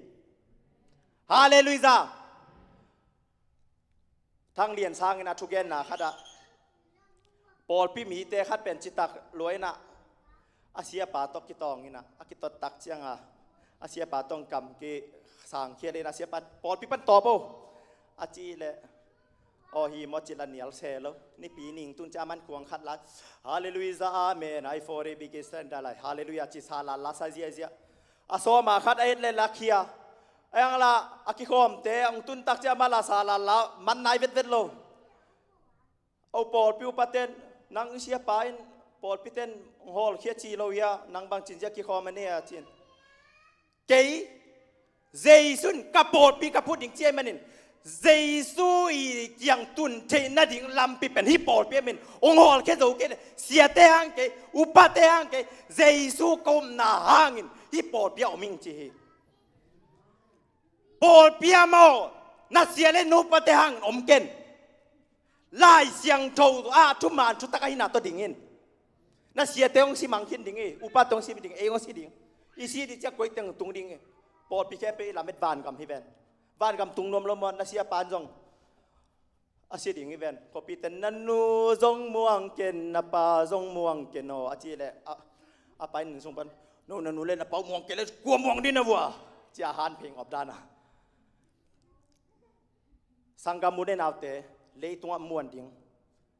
Halleluiah. Thang Lian Sang in a thugenna khatah, pawlpi mite khat pen citak lua inah, a siapa tawh kitawng inah, a kitot tak cianga, a siapa tawh kam kisangkhia le inah, a siapa, pawlpi pan tawp o, a cih leh, aw hi maw ci la nial se lo. Nipi ning tun ci a man kuang khat la, Halleluiah, amen, ai fore bigi senda lai, Halleluiah ci sa la la sa ziazia. A sawma khat a et le lakhia. A yang la, a kikhawmte a hong tun tak ciah mah la sa la la man nai vetvet lo. Aw pawlpi upaten, nang i siapa in pawlpiten hong hawlkhia ci lo hia, nang bangcin ziah kikhawm a ne a cin. Kei, Jesu in ka pawlpi ka phut ding ci ahih manin, Jesu i kiang tun theih nading lampi pen hih pawlpi ahih manin hong hawlkhia zo kei le, siate hang kei, upate hang kei, Jesu ka upna hangin hih pawlpi ah om ing ci hi. Pawlpi ah maw, na sia le na upate hangin om ken. Lai Siangtho ah thuman thutak ahihna tawh dingin. Na siate hong si mang khin ding hi, upate hong si ding, ei hong si ding. I si ding ciah koi teng tung ding hi. Pawlpi khempeuh i lamet vangam hi ven. Vangam tung nuam lo maw, na siapa in zong a si ding hi ven. Khuapite, na nu zong muang ken, na pa zong muang ken aw, a cih leh, a, a pa in sung pan, no, na nu le na pa uh muang ken le kua muang ding na vua, ci a han pheng op dan a. Sanggam u le naute, leitungah muan ding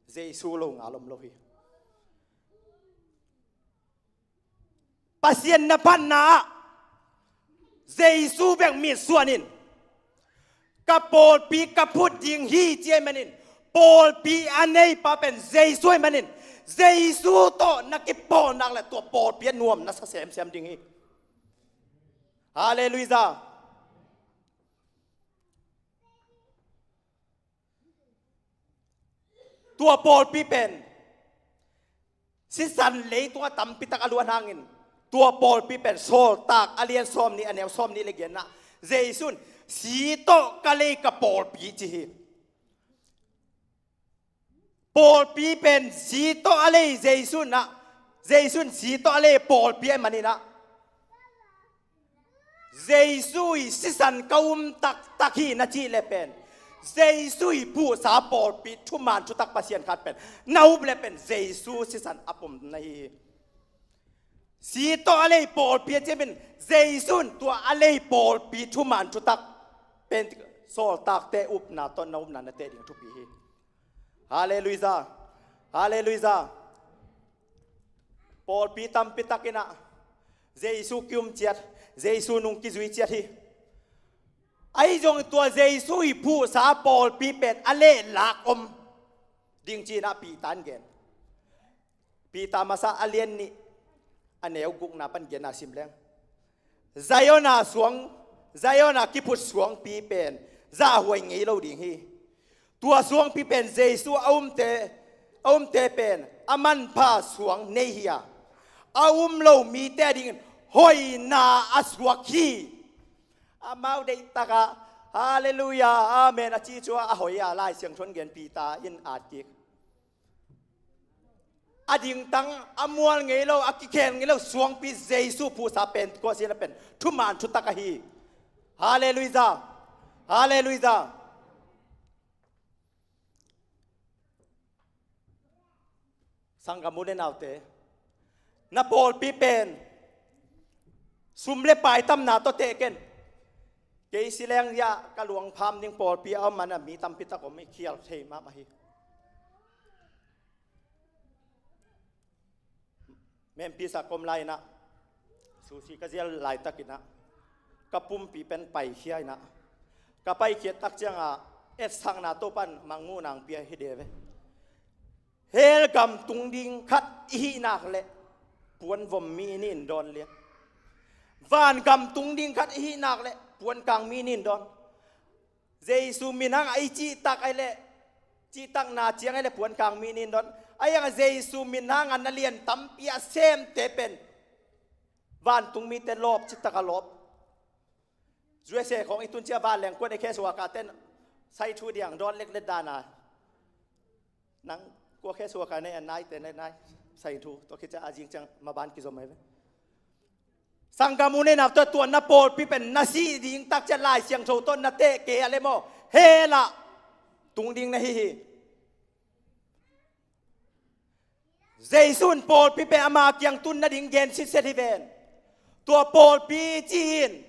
Jesu lo ngal om lo hi. Pasian na phatna ah Jesu bek mitsuan in, ka pawlpi ka phut ding hi ci ahih manin, pawlpi a neipa pen Jesu ahih manin, Jesu tawh na kipawl nak le tua pawlpi a nuam na sa semsem ding hi. Halleluiah. Tua pawlpi pen sisan leitungah tampitak a luan hangin, tua pawlpi pen Sawltak a lian sawm nih, a neu sawm nih le giatna, Jesu in si tawh ka lei ka pawlpi ci hi. Pawlpi pen si tawh a lei Jesu in ah, Jesu in si tawh a lei pawlpi ahih manin ah, Jesu i sisan ka um taktak hi na cih le pen, Jesu i phuhsa pawlpi thuman thutak Pasian khat pen na up le pen Jesu sisan a pom na hi hi. Si tawh a lei pawlpi a ciamin Jesu in tua a lei pawlpi thuman thutak pen Sawltakte upna tawh na upna na teh ding thupi hi. Halleluiah. Halleluiah. Pawlpi tampi takin ah Jesu kium ciat, Jesu nung kizui ciat hi. Ahi zong tua Jesu i phuhsa pawlpi pen a lehlak om ding ci-in ah Peter in gen. Peter masa a lian nih, a neu gukna pan genna sim leng. Zion a suang, Zion a kiphut suangpi pen zahhuai ngei lo ding hi. Tua suangpi pen Jesu a umte, a umte pen a manpha suang nei hi a, a um lo mite a dingin hoihna a suak hi. Amau deihtakah, Halleluiah, Amen a ci cu a hoih a, Lai Siangtho in gen, Peter in at kik. A dingtang, a mual ngei lo, a kikhel ngei lo suangpi Jesu phuhsa Pentecost in a pen thuman thutak ahi. Halleluiah. Halleluiah. Sanggam u le naute, na pawlpi pen sum le pai tamna tawh teh ken. Kei si leng ya ka luang pham ding pawlpi a om man a mi tampi tak om i khial thei mahmah hi. Memphis ah ka om lai-in ah, sushi ka zial laitakin ah, ka pumpi pen paikhia in ah, ka paikhiat tak ciangah etsakna Topa'n mangmuhna hong pia hi de ve. Hell gam tung ding khat i hih nak leh puan vom mi nih in dawn lian. Van gam tung ding khat i hih nak leh puan kang mi nih in dawn. Jesu minhang a i cihtak ai leh, cihtakna ciang ai leh puan kang mi nih in dawn. Ai ang Jesu minhang a na lian tampi a semte pen vantung mite lawp, citak a lawp. U S A khawng i tun ciang vanleng kuan e, case worker ten sai thu diang dawn leklet dan a. Nang kua case worker nei a, naite nei nai sai thu. Tua khit ciang a zing ciang maban kizom ai ve. Sanggam u le naute, tua na pawlpi pen na sih ding tak ciang Lai Siangtho tawh na teh kei a leh maw, hell ah tung ding na hi hi. Jesu in pawlpi pen ama kiang tun nading gen sitset hi ven. Tua pawlpi ci-in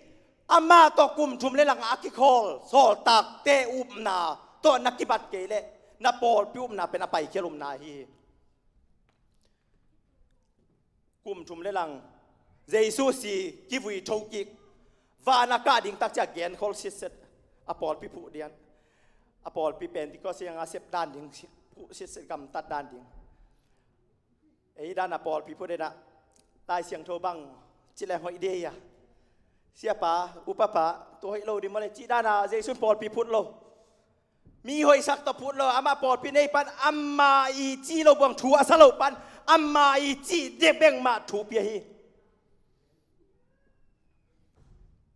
amah tawh kum thum le lang a kikhawl sawltakte upna tawh na kibat kei leh na pawlpi upna pen a paikhial upna hi hi. Kum thum le lang Jesu si, kivui tho kik, van a kah ding tak ciang genkholh sitset, a pawlpi phuh dian. A pawlpi Pentecost ciang a sep dan ding, phuh sitset, gamtat dan ding. Ei dan a pawlpi phuh dian ah Lai Siangtho bang ci leng hoih dei a, siapa, upapa, tua hoih lo ding maw le cih dan a Jesu in pawlpi phut lo. Mi hoihsak tawh phut lo, amah pawlpi nei pan, amah i cih lo buang thu a sa lo pan, amah i cih dek bek mah thu pia hi.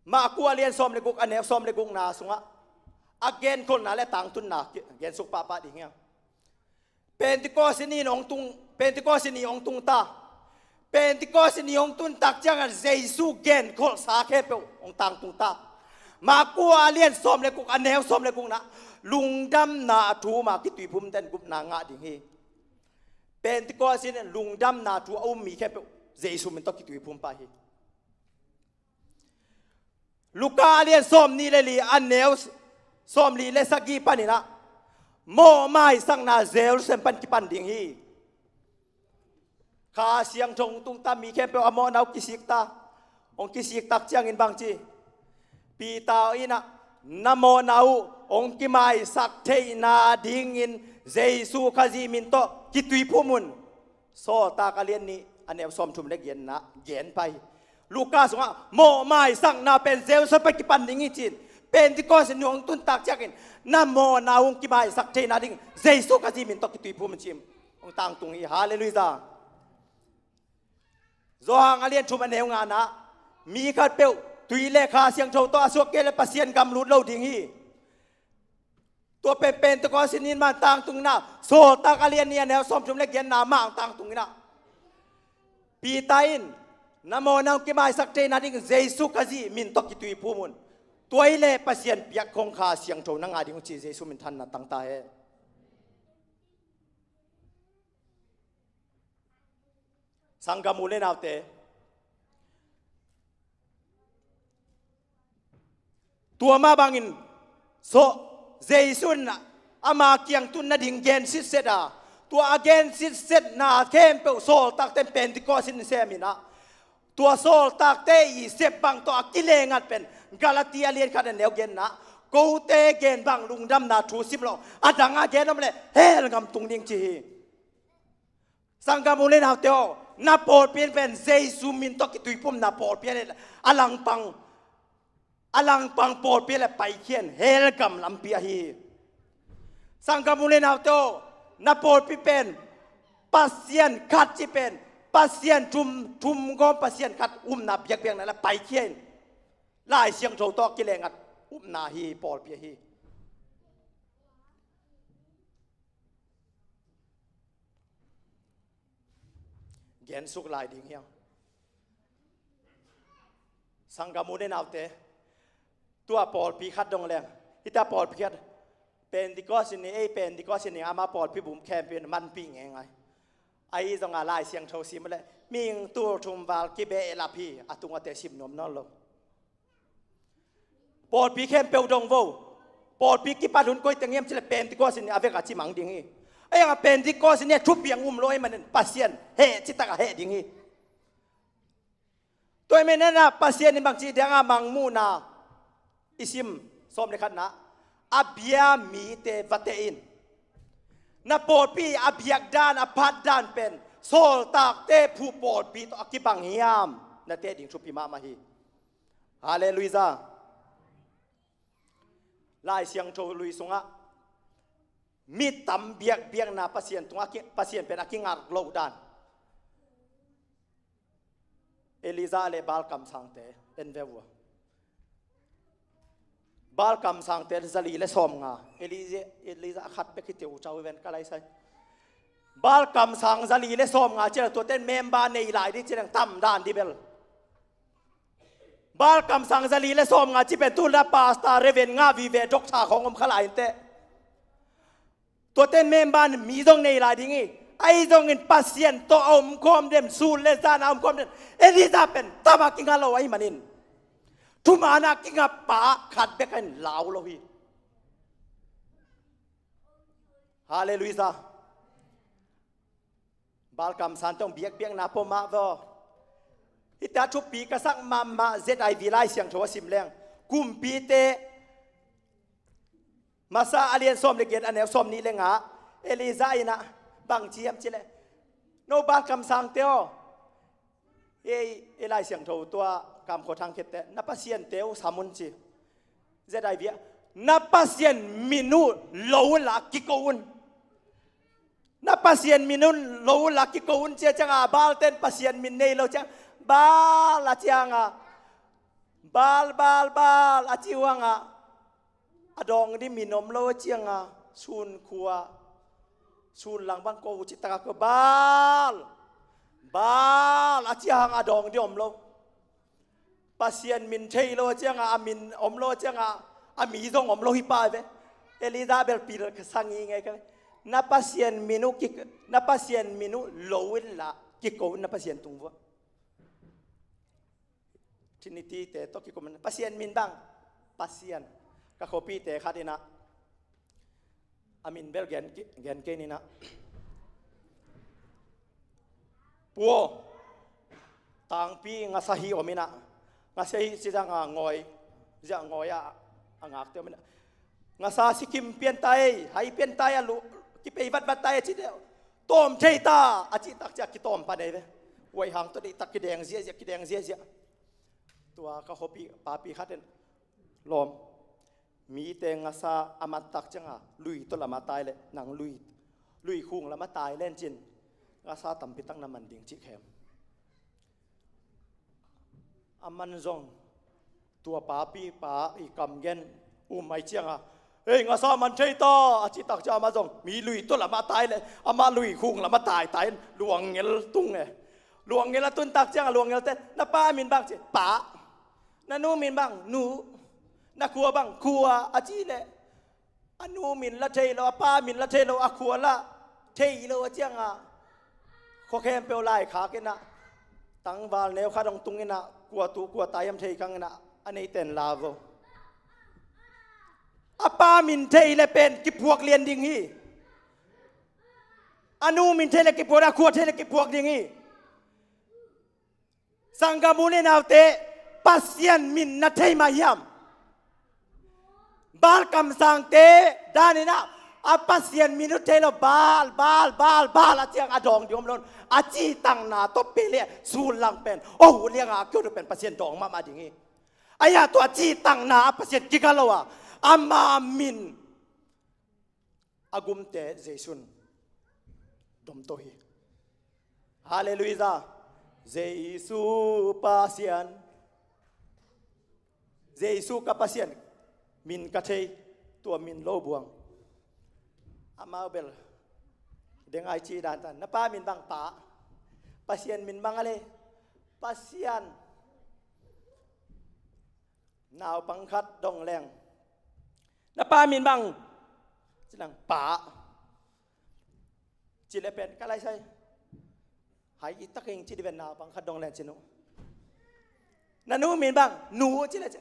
Marku a lian sawm le guk, a neu sawm le gukna sungah a genkholhna le tangtunna ki-, gensuk pahpah ding hi hang. Pentecost ni hong tung, Pentecost ni hong tung ta. Pentecost ni hong tun tak ciangin Jesu genkholhsa khempeuh hong tangtung ta. Marku a lian sawm le guk, a neu sawm le gukna, lungdamna a thu um a kituiphumte'n gupna ngah ding hi. Pentecost in lungdamna thu a um mi khempeuh Jesu min tawh kituiphum pah hi. Luka a lian sawmnih le li, a neu sawmli le sagih panin ah mawh maisakna Jerusalem pan kipan ding hi. Kha Siangtho hong tung ta, mi khempeuh a mawhna uh kisik ta. Hong kisik tak ciangin bang ci? Peter in ah, na mawhna uh hong kimaisak theihna dingin Jesu Khazih min tawh kituiphum un. Sawltak a lian nih, a neu sawmthum le giatna gen pah hi. Luka sungah mawh maisakna pen Jerusalem pan kipan ding hi ci-in, Pentecost ni hong tun tak ciangin na mawhna uh hong kimaisak theihna ding Jesu Khazih min tawh kituiphum un ci-in hong tangtung hi. Halleluiah. Johan a lian thum, a neu ngana, mi khatpeuh tui le Kha Siangtho tawh a suak kei leh Pasian gam lut lo ding hi. Tua pen Pentecost ni in mah tangtung in ah, Sawltak a lian nih, a neu sawmthum le giatna mah tangtung in ah, Peter in, na mawhna hong kimaisak theihna ding Jesu Khazih min tawh kituiphum un. Tua hi leh Pasian piak khong Kha Siangtho na ngah ding uh ci, Jesu min thanna tang ta hen. Sanggam u le naute, tua mah bangin, so, Jesu in ama kiang tun nading gen sitset a, tua a gen sitsetna khempeuh sawltakte'n Pentecost in sem in ah, tua sawltakte i sep bang tawh a kilengat pen Galati a lian khat a neu genna, kote gen bang lungdamna thu sim lo, a dang a gen om leh hell gam tung ding ci hi. Sanggam u le naute aw, Na pawlpi pen Jesu min tawh kituipumna pawlpi a le a langpang, a langpang pawlpi a le paikhia in, hell gam lampi ahi hi. Sanggam u le naute aw, na pawlpi pen Pasian khat ci pen, Pasian thum, thum gawm Pasian khat umna biakbiakna le paikhia in. Lai Siangtho tawh kilengat upna hi, pawlpi ahi. Gensuk lai ding hiang. Sanggam u le naute, tua pawlpi khat dong leng, hita pawlpi khat, Pentecost in ei, Pentecost in ama pawlpi bum khempeuh in manpih ngeingai. Ahi zongah Lai Siangtho sim le mihing tul thum val kibehlap hi, a tung a te sim nuam nawn lo. Pawlpi khempeuh dong vo. Pawlpi kipat hun koi teng hiam cih le Pentecost in a vek a cimang ding hi. Ahi zongah Pentecost in thupiang um lo ahih manin Pasian heh citak a heh ding hi. Tua ahih manin ah Pasian in bangci dang a mangmuhna i sim, sawm le khatna, a bia mite va teh in. Na pawlpi a biak dan, a phat dan pen sawltakte phuh pawlpi tawh a kibang hiam, na teh ding thupi mahmah hi. Halleluiah. Lai Siangtho lui sungah mi tam biakbiakna Pasian tungah ki-, Pasian pen a kingar loh dan. Elijah le Baal kamsangte en ve uh a. Baal kamsangte zali le sawmnga, Elijah, Elijah a khat bek hi teh uh cau hi ven ka lai sai. Baal kamsang zali le sawmnga ci le tuate in member nei lai ding ci leng tam dan dih bel. Baal kamsang zali le sawmnga ci pen tu la pastor, reverend nga vive, doctor khawng om kha lai inteh. Tuate in member mi zong nei lai ding hi. Ahi zongin Pasian tawh a omkhawm den, sun le zan a omkhawm den Elijah pen tam a kinga lo ahih manin, thuman a kinga pa khat bek in lau lo hi. Halleluiah. Baal kamsangte hong biakbiakna pua mah vaw. Hita thupi ka sak mahmah Z I V Lai Siangtho a sim leng. Kumpite masa a lian sawm le giat, a neu sawm nih le nga, Elijah in ah bang ci hiam cih leh, no Baal kamsangte aw, ei, ei Lai Siangtho tua Kamkhua Thang Khet te, na pasiante uh sam un ci. Z I V ah, na Pasian min uh lo unla kiko un. Na Pasian min uh lo unla kiko un ci a ciangah, Baal ten Pasian min nei lo ciang, Baal a ciangah, Baal, Baal, Baal a ci uh hangah, a dawng ding min om lo a ciangah, sun khua, sun lang bang ko uh cih takah ko Baal, Baal a ci a hangah a dawng ding om lo. Pasian min thei lo a ciangah, a min om lo a ciangah, a mi zong om lo hi pah ve. Elijah bel pil ka sang hi ngei ka ve. Na Pasian min uh ki, na Pasian min uh lo unla kiko un na Pasian tung vua. Trinity te tawh kikum in, Pasian min bang, Pasian. Ka khuapite khat in ah, a min bel gen, gen kei ni in ah, Pu aw, tangpi ngasa hi om in ah, ngasa hi ci zang a ngawi, zia ngawi a, a ngakte om in ah, ngasa sikim pian tai, hai pian tai a lu, kipei vatvat tai a ci deuh. Tawm thei ta a cih tak ciah kitawm pan ei ve. Huaihang tawh deihtak kideng ziahziah, kideng ziahziah. Tua ka khuapi papi khat in, lawm, mite ngasa a mat tak ciangah lui tawh lam a tai leh nang lui, lui khung lam a tai len cin ngasa tampi tak na man ding cih khem. A man zong tua papi pa i kam gen um ai ciangah, ei, ngasa man thei ta a cih tak ciang amah zong mi lui tawh lam a tai leh amah lui khung lam a tai tai in luangngel tung e. Luangngel a tun tak ciangah luangngel ten, na pa min bang ci, pa. Na nu min bang, nu. Na khua bang, khua a ci leh, a nu min la thei lo, a pa min la thei lo, a khua la thei lo a ciangah, khua khempeuh laikhak in ah, tangval neu khat hong tung in ah, kua tu kua ta hiam thei kang in ah, a neite in la vo. A pa min thei leh pen kiphuak lian ding hi. A nu min thei leh kiphuak, a khua thei leh kiphuak ding hi. Sanggam u le naute, Pasian min na thei mah hiam? Baal kamsangte dan in ah A Pasian min uh thei lo, Baal, Baal, Baal, Baal a ciang a dawng ding om lo. A cihtakna tawh pia leh sullang pen, oh, lianga a kiot uh pen Pasian dawng mahmah ding hi. Ahi a, tua cihtakna a Pasian kigal lo a, ama min a gumte Jesu'n domto hi. Halleluiah. Jesu Pasian, Jesu ka Pasian, min ka thei, tua min lo buang. Amau bel dengai ci dan tan. Na pa min bang? Pa. Pasian min bang a le? Pasian. Naupang khat dong leng, na pa min bang? Ci nang, Pa. Ci le pen ka lai sai. Hai i tak ing ci di pen naupang khat dong leng ci nu. Na nu min bang? Nu ci le ci.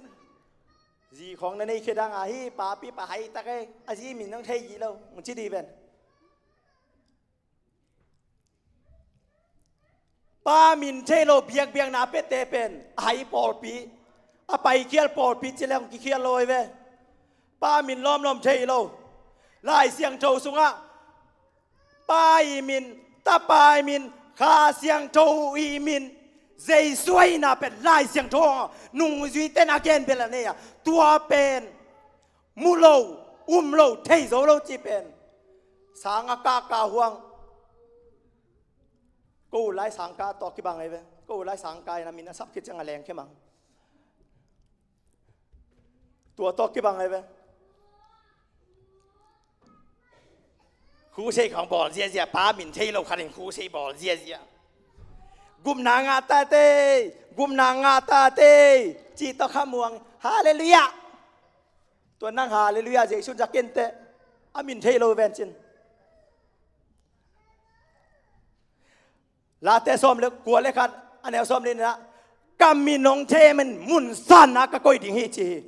Zi khong na nei khedang a hi, papi pa hai tak e, a zi min nang thei gi lo, ci di pen. Pa min thei lo biakbiakna pete pen a hai pawlpi, a paikhial pawlpi ci leng kikhial lo hi ve. Pa min lawmlawm thei lo. Lai Siangtho sungah Pa i min, Tapa i min, Kha Siangtho i min, Jesu ahihna pen Lai Siangtho nungzuite na gen bel a nei a, tua pen mu lo, um lo, thei zo lo ci pen. Sang a kaka huang. Ko lai sang ka tawh kibang ei ve. Ko lai sang ka in a min a sap khit ciang a leng khemang. Tua tawh kibang ei ve. Khusei khong bawl ziazia, pa min thei lo khat in khusei bawl ziazia. Gupna ngah tate, gupna ngah tate, ci tawh kha muang. Halleluiah. Tua nang halleluiah, Jesu za kente, a min thei lo ven cin. Late sawm le kua le khat, a neu sawm le nih ah, ka min hong thei min mun sanna ka koih ding hi ci hi.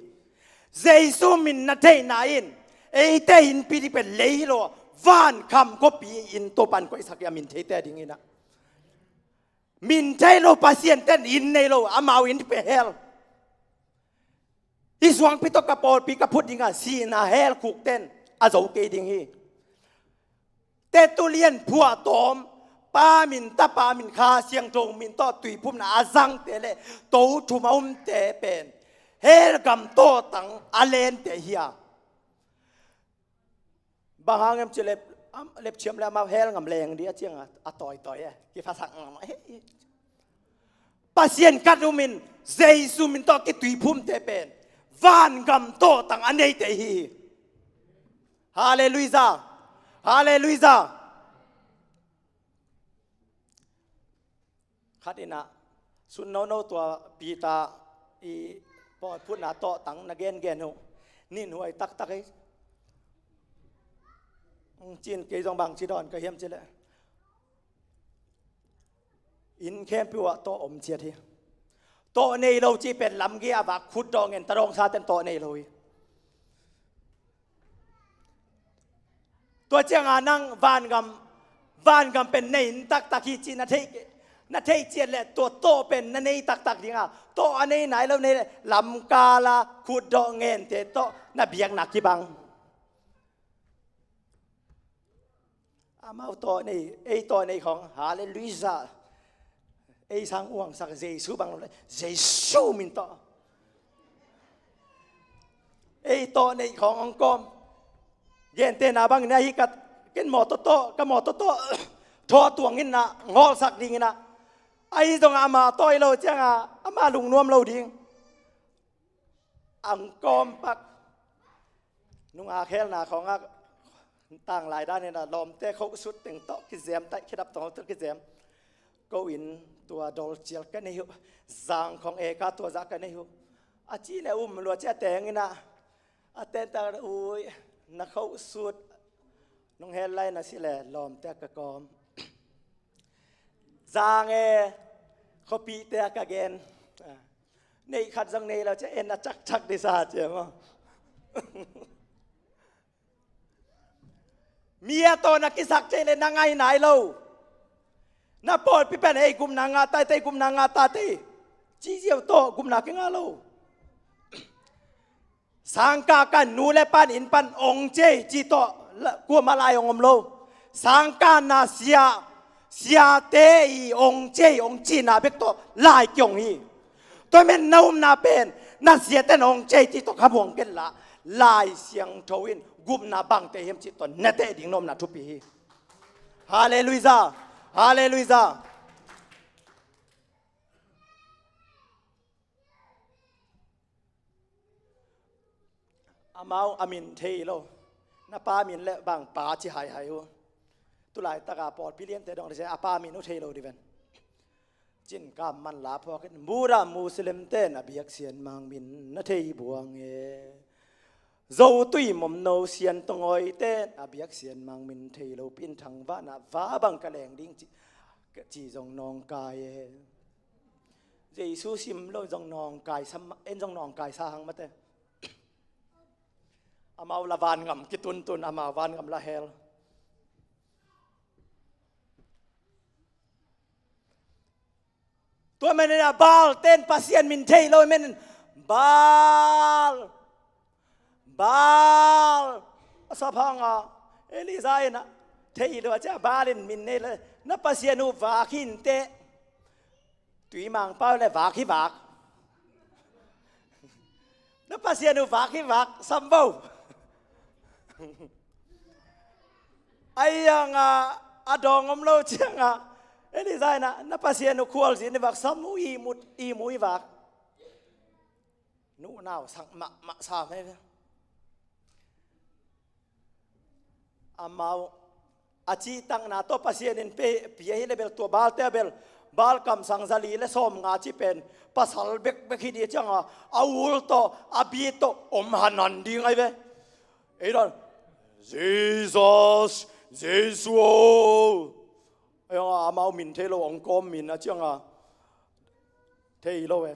Jesu min na theihna in, eite in pi ding pen lei hi lo, van kham khuapi in Topan koihsak hi a min theite ding in ah. Min thei lo Pasian ten in nei lo, amau in pe hel. Hi suangpi tawh ka pawlpi ka phut ding a, sihna hel khukten a zo kei ding hi. Te tulian phuahtawm, Pa min, Tapa min, Kha Siangtho min tawh tuiphumna a zangte le to thum a umte pen hel gam tawhtang a lente hi a. Bang hang em ci lep, am, lepthiam le amau hel ngam leng di a ciang a, a tawitawi e, kiphasak ngam e. Pasian khat um in, Jesu min tawh kituiphumte pen van gam tawhtang a neite hi hi. Halleluiah. Halleluiah. Khat in ah, sun nono tua Peter i pawlphutna tawhtang na gengen uh, ninhuai taktak hi. Cin kei zong bang ci dawn ka hiam ci leh, inn khempeuh ah tawh om ciat hi. Tawh nei lo ci pen lamgi a vak khut dawh ngen ta dawngsa ten tawh nei lo hi. Tua cianga nang vangam, vangam pen nei in taktak hi ci na thei, na thei ciat le tua tawh pen na nei taktak dinga, tawh a nei nai lo nei le lamkala khut dawh ngente tawh na biakna kibang. Amau tawh nei, ei tawh nei khong, halleluiah. Ei sang uangsak Jesu bang lo le, Jesu min tawh. Ei tawh nei khong hong kawm. Gentehna bangin ahi kat, ken mawtaw tawh, ka mawtaw tawh thaw tuangin ah, ngawlsak dingin ah. Ahi zongah ama tawh i lo cianga ama lungnuam lo ding. Ang kawmpak. Nunga khelna khawngah tanglai danin a lawmte khohsut teng tawh kizem, taih khedap tawh tawh kizem. Ko in tua dawlcial ka nei uh, zang khawng eka tua zah ka nei uh. A ci le um lua cia tengin ah, a tenta ui, na khohsut nong hel lai na si le lawmte ka kawm. Zang e, khuapihte a ka gen. Neih khat zong nei lo cia en a cakcak disa cia maw? Mi a tawh na kisak thei le na ngai nai lo. Na pawlpi pen ei gupna ngah tate, gupna ngah tate. Ci ziau tawh gupna kingah lo. Sangkah kan nu le pan inn pan ong cia ci tawh la, kuamah lai hong om lo. Sangkanna sia, siate i hong cia, hong cihna bek tawh lai kiong hi. Tua men na upna pen, na siate na hong cia cih tawh khamuang ken la, Lai Siangtho in gupna bangte hiam cih tawh na teh ding na omna thupi hi. Halleluiah. Halleluiah. Amau a min thei lo. Na pa min le bang pa ci haihai uh. Tulaitaka pawlpi liante dong le a pa min uh thei lo diven. Cin kam man la phuakin Buddha Muslim ten a biak sianmang min na thei buang e. Zo tui momno sian tongawi ten a biak sianmang min thei lo pin thangvahna va bang ka leng ding ci, ci zong nawngkai e. Jesu sim lo zong nawngkai sa, en zong nawngkai sa hang mate. Amau la vangam kituntun, amau vangam la hel. Tua manin a Baal ten Pasian min thei lo manin Baal, Baal a sap hanga Elijah in a thei lo a cia Baal in min nei lo na Pasian uh vak hi inteh. Tui mangpau le vak hi vak. Na Pasian uh vak hi vak, sam vo. Ai ang a, a dawng om lo ciang a, Elijah in a, na Pasian uh khualzin hi vak, sam uh ihmu, ihmu hi vak. Nuhnau sak mahmah sam hi ve. Amau a cihtakna tawh Pasian in pe, pia hi le bel tua Baal te a bel Baal kamsang zali le sawmnga ci pen pasal bekbek hi dih cianga a ul tawh a bi tawh om hanan ding ai ve. Ei dan Jesus, Jesu o. Ei anga amau min thei lo ong kawm min a cianga thei lo e.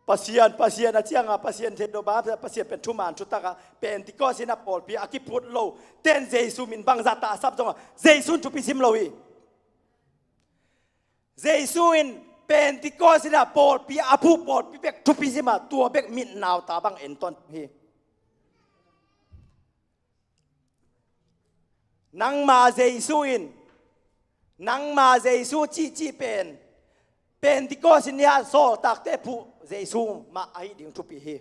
Pasian, Pasian a cianga Pasian thei lo ba, Pasian pen thuman thutaka Pentecost in a pawlpi a kiput lo ten Jesu min bangzah ta a sap zonga Jesu in thupi sim lo hi. Jesu in Pentecost in a pawlpi a phu pawlpi bek thupi sima tua bek mitnau ta bang en ton hi. Nangma Jesu in, nangma Jesu cihcih pen Pentecost in a sawltakte phuh Jesu mah ahi ding thupi hi.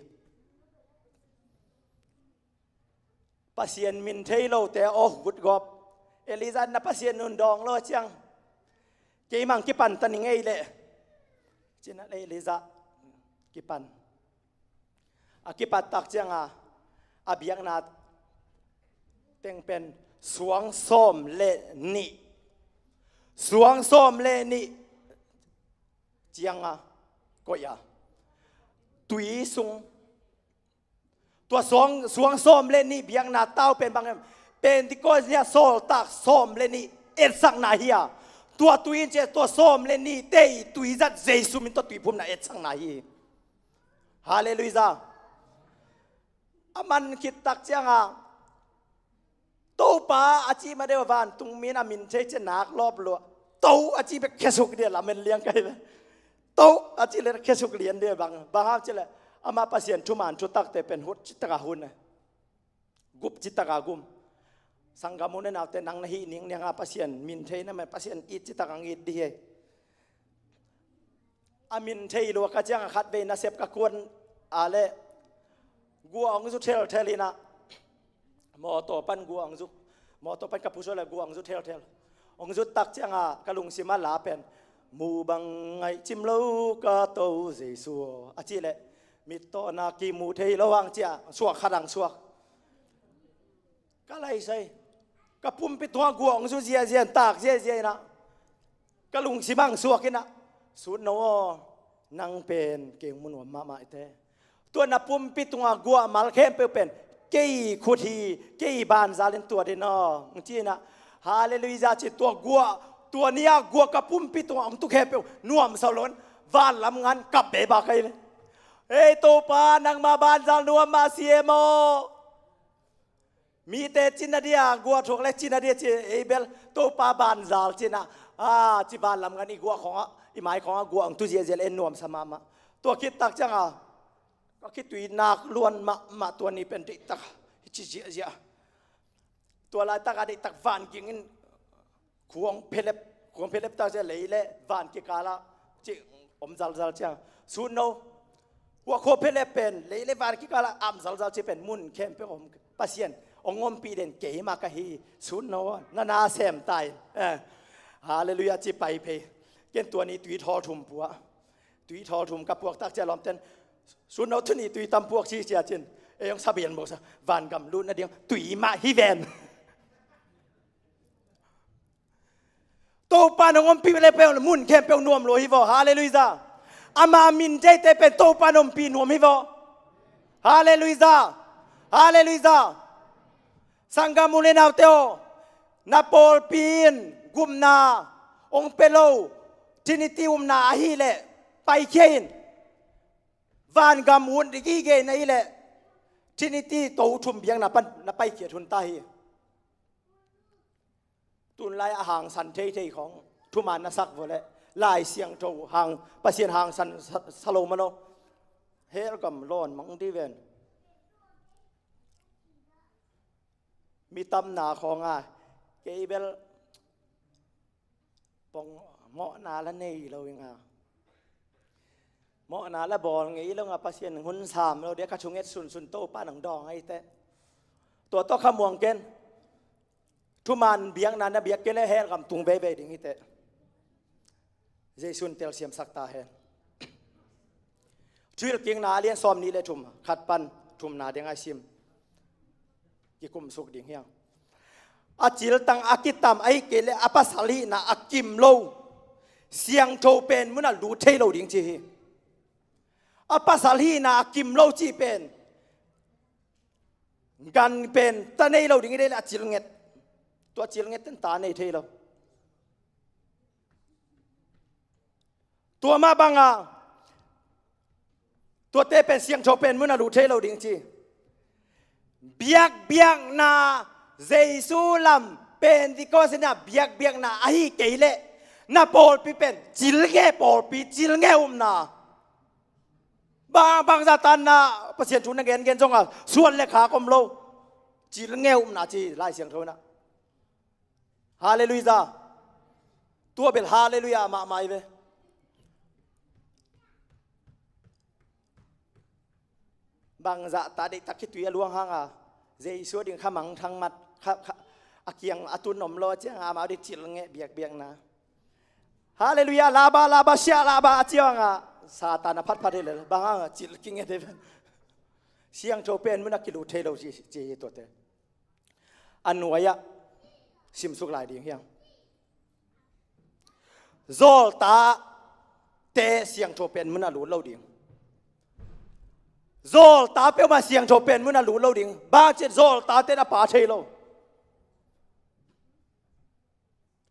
Pasian min thei lote aw hutgawp. Elijah na Pasian nun dawng lo ciang keimang kipan ta ning ei leh. Cina le Elijah kipan. A kipattak cianga a biakna teng pen suang sawm le nih, suang sawm le nih cianga koih a tui sung. Tua suang, suang sawm le nih biakna tau pen bang em? Pentecost ni a sawltak sawm le nih etsakna hi a, tua tui in cia tua sawm le nih te i tui zat Jesu min tua tuiphumna etsakna hi. Halleluiah. A man khittak cianga Topa a ci ma deuh a vantung min a min thei cia nak lawp lua. To a ci bek khesuk dia lamen liang kai ve. To a ci le khesuk lian dia bang bang hau ci le ama Pasian thuman thutakte pen hut citaka hun e. Gup citaka gum. Sanggam u ne naute nang na hih ning nianga Pasian min thei na mai Pasian it citaka ngit di he. A min thei lua ka cianga khatvei nasep ka kuan a le gua ong zu thelthel ina. Mawtaw pan gua ong zu, mawtaw pan ka pusuah le gua ong zu thelthel. Ong zu tak cianga ka lungsima la pen mu bang ngaih cim lo ka to Jesu a ci le mittawna kimu thei lo ang cia suak khat ang suak. Ka laisai ka pumpi tunga gua ong zu ziazia tak ziazia ina ka lungsima ang suak ina sut no aw nang pen keng munuam mahmah ite. Tua na pumpi tunga gua mal khempeuh pen kei khut hi, kei banzal in tua din aw ng ci ina. Halleluiah ci tua gua tua nia gua ka pumpi tunga ong tu khempeuh nuam sau lon van lam ngan kap beba kai le. Ei Topa nangma banzal nuam mah si e maw? Mite cina dia gua thuak le cina dia ci ei bel Topa banzal cina a ci van lam ngan i gua khonga i mai khonga gua ang tu ziazia le en nuam sa mahmah. Tua khittak cianga ka khitui nak luan mahmah tua ni pen deihtak hi ci ziazia. Tua laitak a deihtak van ging in khuang phelep, khuang phelep tak ciang lei le van kikal ah cih om zalzal ciang. Sutno, hua khua phelep pen lei le van kikal ah am zalzal cih pen mun khempeuh om. Pasian hong ompih den keimah ka hi. Sutno, na na sem ta in. Eh, halleluiah ci pai phei. Ken tua ni tui thawl thum puah. Tui thawl thum ka puak tak ciang lawmten, sutno, tuni tui tam puak ci cia cin. Ei hong sabian bawk sa, vangam lut nading tui mah hi ven. Topa nong ompih le peuh mun khempeuh nuam lo hi vaw. Halleluiah. Ama min teite pen Topa nong ompih nuam hi vaw. Halleluiah. Halleluiah. Sanggam u le naute aw, na pawlpi in gupna hong pia lo, Trinity upna ahih leh paikhia in. Vangam ut gige na hih leh Trinity to thum biakna pan na paikhiat hun ta hi. Tunlai a hangsan theithei khawng thuman na sak vua leh Lai Siangtho hang, Pasian hangsan sa, sa lo mah lo. Helgam lawn mang dih ven. Mi tamna khawng a, kei bel pong mawhna la nei lo ing a, mawhna la bawl ngei lo ing a, Pasian hun sam lo dia ka thunget sunsun Topa nang dawng ahi teh. Tua tawh kha muang ken. Thuman biakna na biak kei leh helgam tung veivei ding hi teh. Jesu'n telsiamsak ta hen. Thuhilhkikna a lian sawmnih le thum, khat pan thumna ding a sim. Kikumsuk ding hiang. A ciltang a kitam ahih kei leh a pasal hihna a kim lo siangtho pen munah lut thei lo ding ci hi. A pasal hihna a kim lo cih pen gan pen ta nei lo ding hi leh a cilnget. Tua cilnget ten ta nei thei lo. Tua mah banga tuate pen siangtho pen munah lut thei lo ding ci. Biakbiakna, Jesu lam Pentecost in a biakbiakna ahih kei leh na pawlpi pen cilnge pawlpi, cilnge upna. Bang, bangzah tanna Pasian thu na gengen zong a suan le khak om lo. Cilnge upna ci Lai Siangtho in a. Halleluiah. Tua bel halleluiah mahmah hi ve. Bangzah ta deihtak khitui a luang hang a, Jesu ding kha mangthang mat, kha, kha, a kiang a tun om lo a ciang a, amau ding cilnge biakbiakna. Halleluiah, laba, laba, sia, laba a ciang a, Satan a phatphat hi lel, bang hang a cil kinge te pen. Siangtho pen munah kilut thei lo ci, ci hi tuate. A nuai-ah simsuk lai ding hiang. Zawltate siangtho pen munah lut lo ding. Zawlta peuhmah siangtho pen munah lut lo ding. Bang ci zawltate na pa thei lo.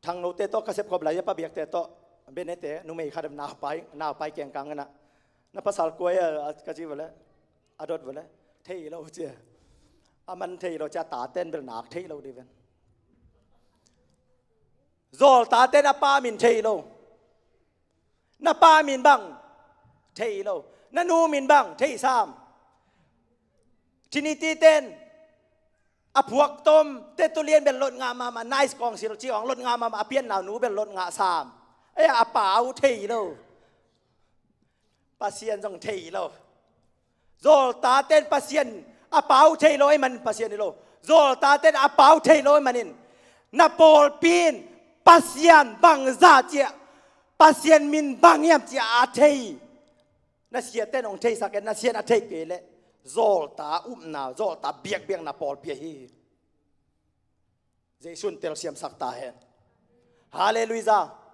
Thangnote tawh ka sepkhop lai a, pa biakte tawh, Benete numei khat naupai, naupai kengkang in a, na pasal kua hia ka ci vua leh, a dot vua leh, thei lo ci. A man thei lo ci a, taten bel nak thei lo dih ven. Zawltaten a pa min thei lo. Na pa min bang thei lo. Na nu min bang thei sam. Trinity ten a phuak tom, Tertullian bel lot ngah mahmah, Nice Council ci hong lot ngah mahmah, a pianna nu bel lot ngah sam. Ei, a pa uh thei lo. Pasian zong thei lo. Zawltaten Pasian a pa uh thei lo ahih manin Pasian hi lo. Zawltaten a pa uh thei lo ahih manin na pawlpi in Pasian bangzah ci a, Pasian min bang hiam ci a thei. Na siaten hong theisak e, na sian a thei kei leh zawlta upna, zawlta biakbiakna pawlpi ahi hi. Jesu'n telsiamsak ta hen. Halleluiah.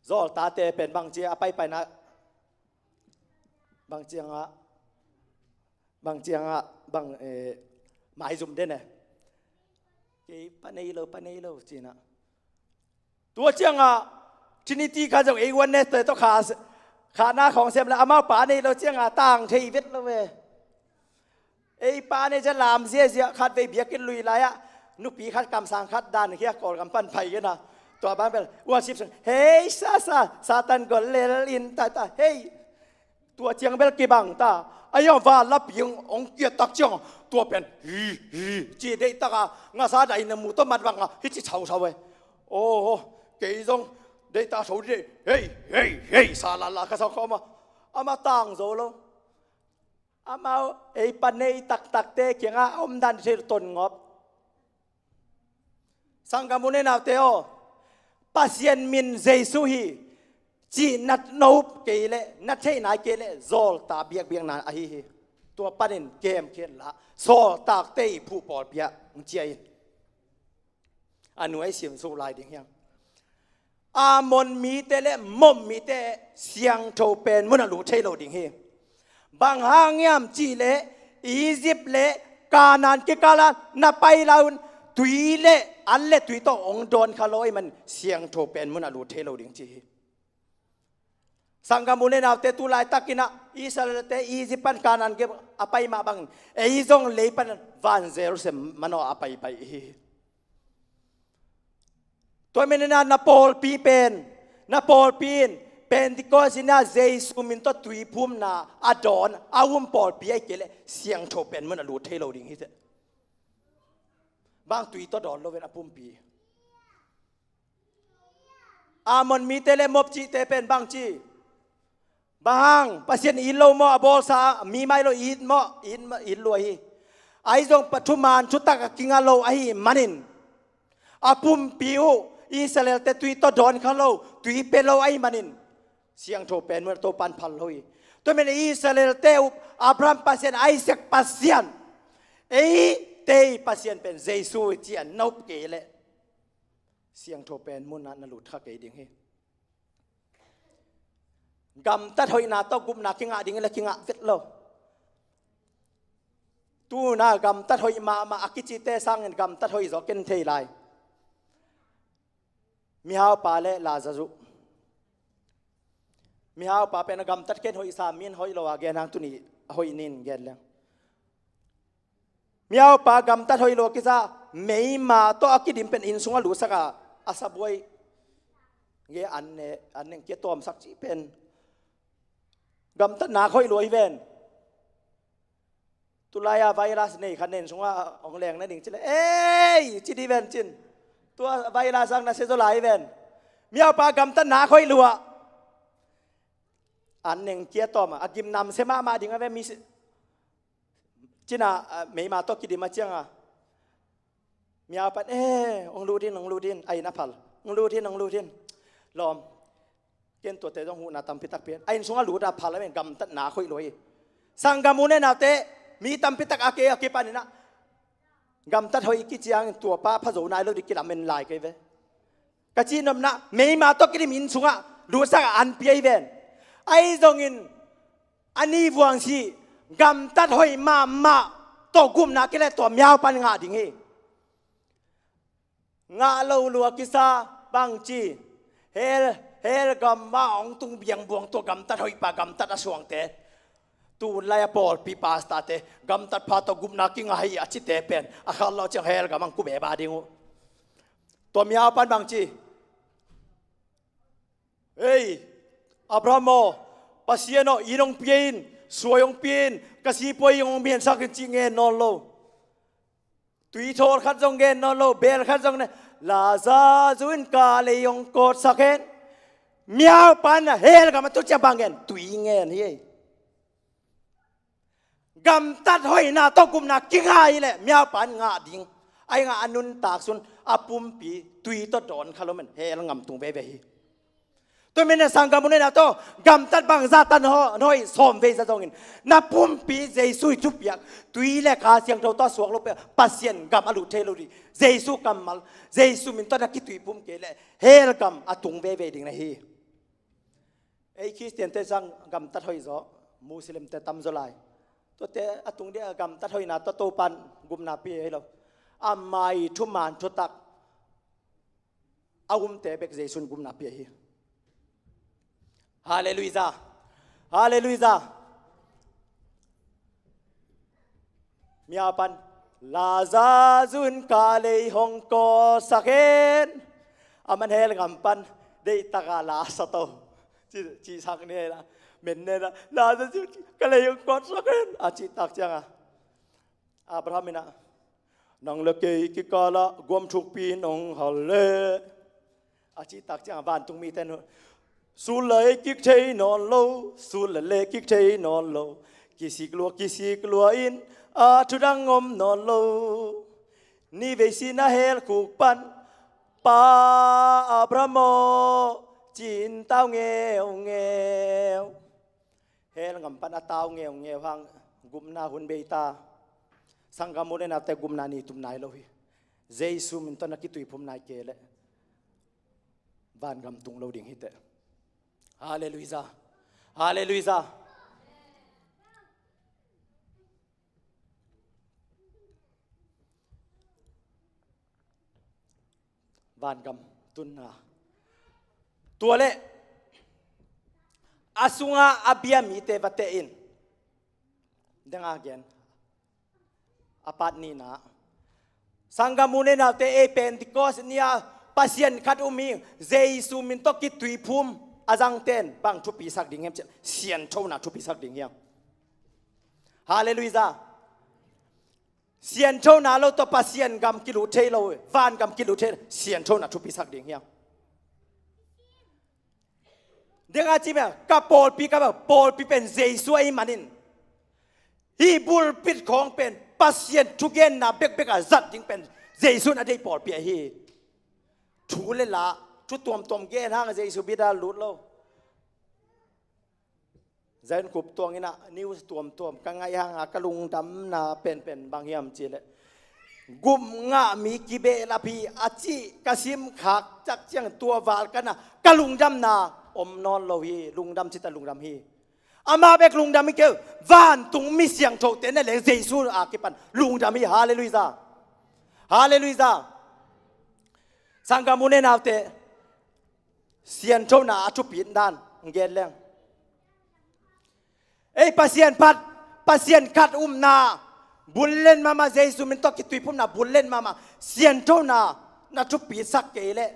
Zawltate pen bang ci a, a paipaina bang ciangah, bang ciangah, bang, eh, maizum den e. Kei pa nei lo, pa nei lo ci-in a. Tua ciangah Trinity kha zong ei Oneness te tawh kha, khahna khawng sem leh amau pa nei lo ciangah tang thei vet lo ve. Ei pa nei ciang lam ziazia, khatvei biakinn lui lai-ah nupi khat kamsang khat dan khia Kawlgam pan pai kei na. Tua bang bel worship song, hei sa sa, Satan gol lel in ta ta, hei. Tua ciang bel kibang ta. A iang van lapi hong kiat tak ciang tua pen hi hi ci deih taka ngasa daina mu tawh mat banga hi ci chau chau e. Oh, kei zong deih taka tho dih hei hei hei sa lala ka sa khawma. Ama tang zo lo. Amau ei panei taktakte kianga a omdan thei ton ngop. Sanggam u neu naute aw, Pasian min Jesu hi cih na nop kei leh na theih nai kei leh zawlta biakbiakna ahi hi. Tua panin kemkhiat la sawltakte i phuh pawlpi ah hong ciah in. A nuai sim suk lai ding hiang. Amon mite le Moab mite siangtho pen munah lut thei lo ding hi. Bang hang hiam cihleh Egypt le Kanaan kikala na pai laun tui le an le tui tawh hong dawn kha lo ahih man siangtho pen munah lut thei lo ding ci hi. Sanggam u le naute, tu laitakinah Israelte Egypt pan Kanaan gei a pai mah bangin ei zong lei pan van Jerusalem manawh a paipai hi. Tua maninah na pawlpi pen, na pawlpi in Pentecost inah Jesu min tawh tuiphumna a dawn a um pawlpi ahi kei leh siangtho pen munah lut thei lo ding hi teh. Bang tui tawh dawn lo ven a pumpi. Amon mite le Moab cihte pen bang ci? Bang hang, Pasian it lo maw, a bawlsa mi mai lo it maw, it, it lua hi. Ahi zong pa thuman thutak a kinga lo ahih manin a pumpi uh Israelte tui tawh dawn kha lo, tui pia lo ahih manin siangtho pen munah Topan phal lo hi. Tua manin Israelte uh Abraham Pasian, Isaac Pasian, eite Pasian pen Jesu hi ci a nop kei leh siangtho pen munah na lut kha kei ding hi. Gamtat hoihna tawh gupna kingah ding le kingah vet lo. Tuna gamtat hoih mahmah a kicite sangin gamtat hoih zaw ken thei lai. Mihaupa le Lazarus. Mihaupa pen a gamtat ken hoihsa min hoih lo a gen hang tuni a hoih nin gen leng. Mihaupa gamtat hoih lo kisa meima tawh a kidim pen inn sungah lutsaka a sabuai nge an ne an neng kia tawmsak ci pen gamtat nak hoih lo hi ven. Tulai a virus nei khat nen sungah hong leng na ding cile ei ci di ven cin. Tua virus ang na se zo lai ven. Mihaupa gamtat nak hoih lo ah an neng kia tawm a gimnam se mahmah ding a ve mi si. Cina meima tawh kidim a cianga mihaupan e hong lut in hong lut in a inn a phal hong lut in hong lut in. Lawm ken tuate zong huhna tampi tak pian a inn sungah lut a phal a men gamtat nak hoih lo hi. Sanggam u ne naute mi tampi tak a ke a kipaninah gamtat hoih kiciangin tuapa phazo nai lo di kilamen lai kei ve. Ka cihnopna meima tawh kidim inn sungah lutsak a an pia hi ven. Ahi zongin a ni vuangsi gamtat hoih mahmah tawh gupna kile tua mihaupan ngah ding hi. Ngah lo lua kisa bangci hell hell gam mah hong tung biangbuang tua gamtat hoihpa gamtat a suangte. Tunlai a pawlpi pastate gamtat pha tawh gupna kingah hi a cite pen a khat lo ciang hell gam ang ku beba ding uh. Tua mihaupan bangci ei Abraham aw, Pasian aw, inn hong pia in, suai hong pia in, ka sipuai inn hong miansak in cih ngen nawn lo. Tui thawl khat zong ngen nawn lo, bel khat zong ne Lazarus in ka lei hong kawtsak hen. Mihaupan a hell gam a tu ciang bang ngen tui ngen hi. Gamtat hoihna tawh gupna kingah hileh mihaupan ngah ding. Ahi ngah a nuntak sun a pumpi tui tawh dawn kha lo men hell gam tung veve hi. Tua men a sanggam u ne naute aw gamtat bangzah tan hoih sawm vei za zongin na pumpi Jesu i thupiak tui le Kha Siangtho tawh suak lo pia Pasian gam a lut thei lo dih. Jesu kammal Jesu min tawh na kituipum kei leh hell gam a tung veve ding na hi. Ei Khristiante sang gamtat hoih zaw Muslimte tamzaw lai. Tuate a tung dia gamtat hoihna tawh Topan gupna pi hi lo. Amah i thuman thutak a umte bek Jesu'n gupna pi hi. Halleluiah. Halleluiah. Mihaupan Lazarus in ka lei hong kawtsak hen. Aman hell gam pan deihtaka la sa to. Ci, ci sak ni hela. Men nena, Lazarus ka lei hong kawtsak hen, a cih tak cianga Abraham in ah, nang le kei kikalah guam thukpi in hong hal leh, a cih tak cianga vantung mite in, sul le kik thei nawn lo, sul le le kik thei nawn lo, kisik lua, kisik lua in a thudang om nawn lo. Ni veisi na hell khuk pan, Pa Abraham aw, ci-in tau ngeungeu. Hell gam pan a tau ngeungeu hang, gupna hun bei ta. Sanggam u le naute, gupna ni tum nai lo hi. Jesu min tawh na kituiphum nai kei leh vangam tung lo ding hi teh. Halleluiah. Halleluiah. Vangam tunna. Tua leh a sunga a bia mite va teh in. Deng a gen, a pat nihna, sanggam u le naute, ei Pentecost ni-a Pasian khat um hi. Jesu min tawh kituiphum a zangte in bang thupisak ding hiam cih leh, sianthona thupisak ding hi hang. Halleluiah. Sianthona lo tawh Pasian gam kilut thei lo, vangam kilut thei lo, sianthona thupisak ding hi hang. Deng a ci mah, ka pawlpi, ka pawlpi pen Jesu ahih manin, hih pulpit khawng pen Pasian thugenna bekbek a zat ding pen Jesu in a deih pawlpi ahi hi. Thu le la, thu tuamtuam gen hang Jesu bia lut lo. Zion Khup tuang in ah news tuamtuam ka ngaih hanga ka lungdamna penpen bang hiam cih leh, gup ngah mi kibehlap hi a cih ka simkhak tak ciang tua val ka na, ka lungdamna om nawn lo hi. Lungdam cih tak lungdam hi. Amah bek lungdam hi kei, vantung mi siangthote na leng Jesu a kipan lungdam hi. Halleluiah. Halleluiah. Sanggam u le naute, sianthona a thupit dan gen leng, ei Pasian phat, Pasian khat umna bul len mahmah, Jesu min tawh kituiphumna bul len mahmah, sianthona na thupitsak kei leh,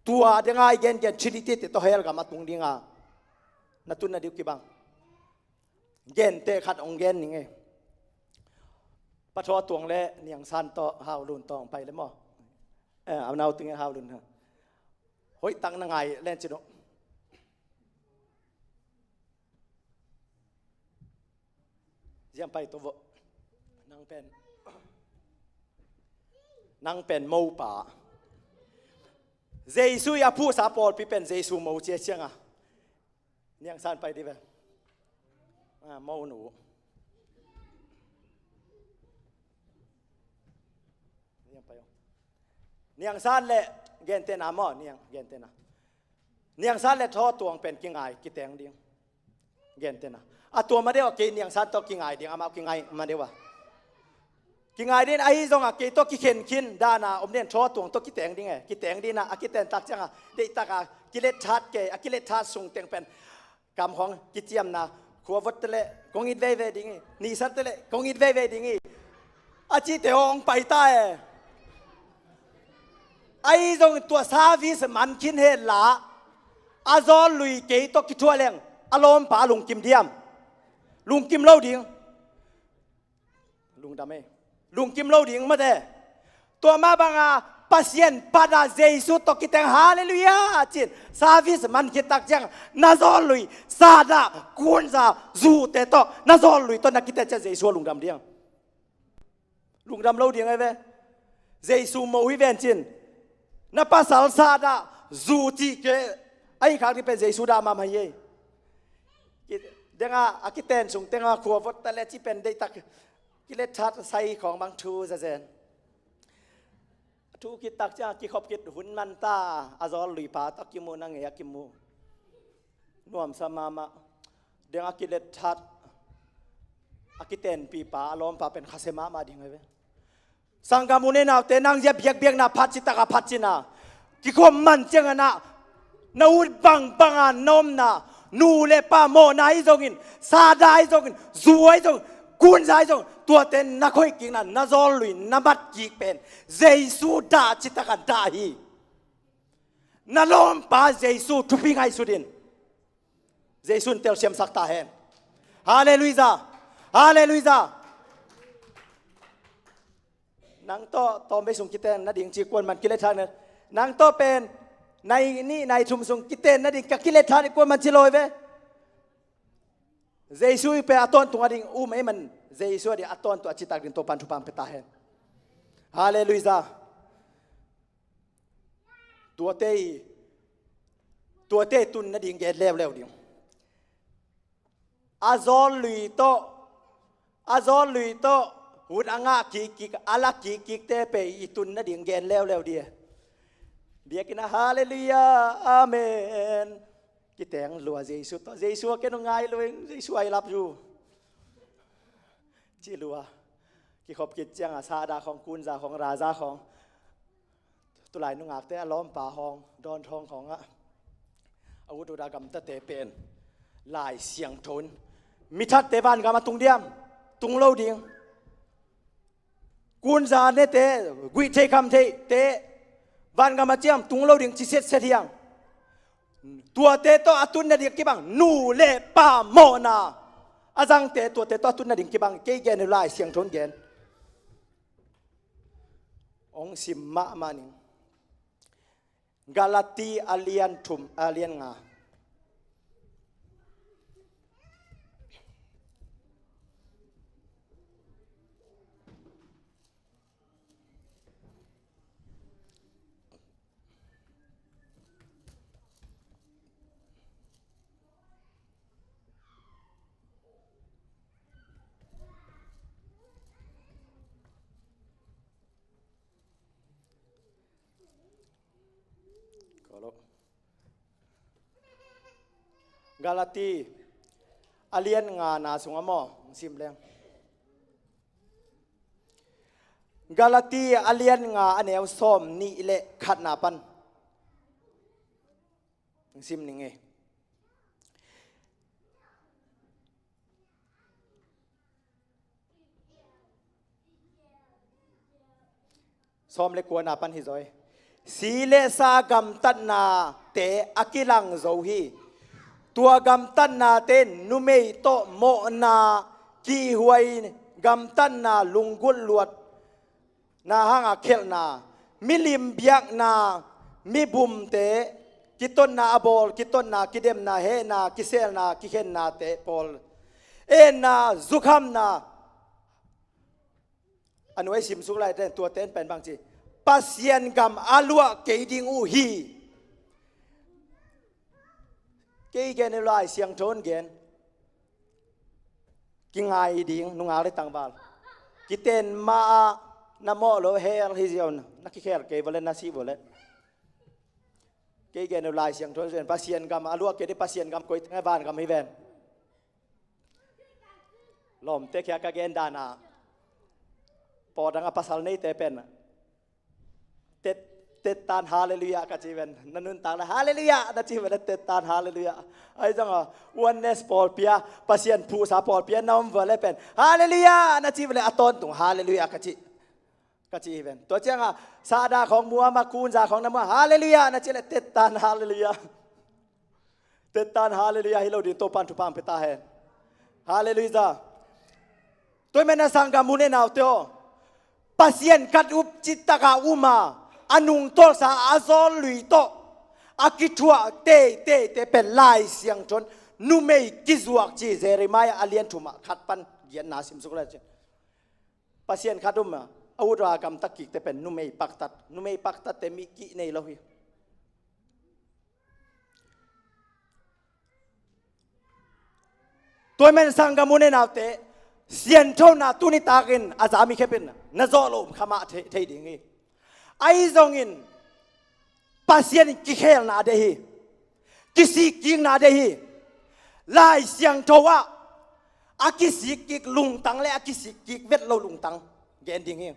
tua deng a i gengen Trinity te tawh hell gam a tung dinga na tun nading uh kibang. Gente khat hong gen ning ei. Pa Thaw Tuang le Niang San tawh, Hau Lun tawh hong pai le maw. Eh, a nau tungin Hau Lun ha. Hoih tak na ngai len cin uh. Ziam pai to vo. Nang pen, nang pen mopa. Jesu i a phuhsa pawlpi pen Jesu mo cia cianga. Niang San pai di ve. Ah, mo nu. Niang pai o. Niang San le gentena maw, Niang gentena. Niang San le Thaw Tuang pen kingai, kiteng ding. Gentena. A tua ma deuh a kei Niang San tawh kingai ding, amau kingai ma deuh a. Kingai ding ahi zong a kei tawh kikhen khin dana om den, Thaw Tuang tawh kiteng ding e. Kiteng ding a, a kiten tak cianga, deih taka, kilet that kei, a kilet that sung teng pen. Kam khawng kiciamna, khua vot te le, kong it veivei ding hi, nisa te le, kong it veivei ding hi. A cihte hong pai ta e. Ahi zong tua service man khin hen la, a zawl lui kei tawh kithuah leng, a lawmpa a lungkim diam? Lungkim lo ding. Lungdam e. Lungkim lo ding mate. Tua mah banga Pasian phat a Jesu tawh kiteng, halleluiah, cin service man khit tak ciang, na zawl lui, sahdah, kunza, zute tawh, na zawl lui tawh na kiteng ciang Jesu a lungdam ding. Lungdam lo ding e ve. Jesu mo hi ven cin. Na pasal sahdah, zu cih kei, a inn khak ding pen Jesu dah mahmah hi ei. Ki-, denga, a kiten sung tenga khua vot ta le ci pen deih tak, kilet that sai khawng bang thu zazen. Thu kit tak ciang kikhop kit hun man ta, a zawl lui pa tawh kimu na ngei a kimu. Nuamsa mahmah. Denga kilet that, a kitenpipa, a lawmpa pen khasia mahmah ding e ve. Sanggam u le naute, nang zia biakbiakna phat cih taka phat cina. Kikhop man ciangana, na ut bangbanga na omna, nu le pa mawhna ahi zongin, sahdah ahi zongin, zu ahi zongin, kunza ahi zongin, tuate na khoih kikna, na zawl lui, na mat kik pen Jesu dah cih taka dah hi. Na lawmpa Jesu thupi ngaihsut in. Jesu in telsiamsak ta hen. Halleluiah. Halleluiah. Nang tawh tawmvei sung kiten nading ci kuaman kiletha na. Nang tawh pen nai nih nai thum sung kiten nading ka kiletha ding kuaman ci lawi ve. Jesu i pen a tawntung a ding um ei man. Jesu a ding a tawntung a citak ding Topan thupha pia ta hen. Halleluiah. Tuate i tuate tun nading gen leuleu ding. A zawl lui tawh a zawl lui tawh hun a ngah kikkik a la kikkikte pe i tun nading gen leuleu ding. Biakinn ah halleluiah amen. Kiteng lua Jesu tawh Jesu a ken ngai luing Jesu I love you. Ci lua. Kikhop kit ciangah sahda khawng kunza khawng raza khawng tulai nungakte a lawmpa hawng dawn thawng hawngah a ut uta gamtate pen Lai Siangtho in mithatte vangam a tung diam? Tung lo ding. Kunza nete guih thei kham theite vangam a ciam tung lo ding ci setset hiang. Tuate tawh a tun nading kibang nu le pa mawhna a zangte tuate tawh a tun nading kibang kei gen uh Lai Siangtho in gen. Hong sim mahmah ning. Galati a lian thum a lian nga. Galati a lian nga na sungah maw sim leng. Galati a lian nga a neu sawm nih le khatna pan sim ning ei. Sawm le kuana pan hi zaw hi. Si le sa gamtatnate a kilang zo hi. Tua gamtatnate numei tawh mawhna kihhuai gamtatna lunggulh luat na hanga khelhna, milim biakna, mibumte kitotna a bawl, kitotna, kidemna, hehna, kiselna, kikhennate pawl, enna, zukhamna. A nuai simsuk laite tuate in pen bang ci, Pasian gam a luah kei ding uh hi. Kei gen uh Lai Siangtho in gen. Kingai ding nungak le tangval. Kiten ma-ah na mawh lo hel hi ziau na kikhel kei vawlet na sih vawlet. Kei gen uh Lai Siangtho in Pasian gam a luah kei ding Pasian gam koi teng a van gam hi ven. Lawmte khia ka gen dana pawdang a pasal neite pen tet, tettan halleluiah ka ci ven. Na nuntak le halleluiah na ci ven le tettan halleluiah. Ai zanga oneness pawlpia Pasian phuhsa pawlpia na om vele pen halleluiah na ci ven le a tawntung halleluiah ka ci. Ka ci hi ven. Tua cianga sahda khawng muama kunza khawng na mua halleluiah na ci le tettan halleluiah. Tettan halleluiah hi lo ding Topan thupha pia ta hen. Halleluiah. Tua i mena sanggam u ne naute aw. Pasian khat up cittaka uma a nungtawlsa a zawl lui tawh a kithuah teiteite pen Lai Siangtho in numei kizuak ci Jeremiah a lian thuma khat pan giatna simsuk le ci. Pasian khat um a ut a gamta kikte pen numei paktat, numei paktatte mi kih nei lo hi. Tua i men sanggam u ne naute sianthona tuni takin a zami khepin na zawh lo um khamah thei, thei ding hi. Ahi zongin Pasian in kikhelna a deih hi. Kisikkikna a deih hi. Lai Siangtho ah a kisikkik lungtang le a kisikkik vet lo lungtang gen ding hi.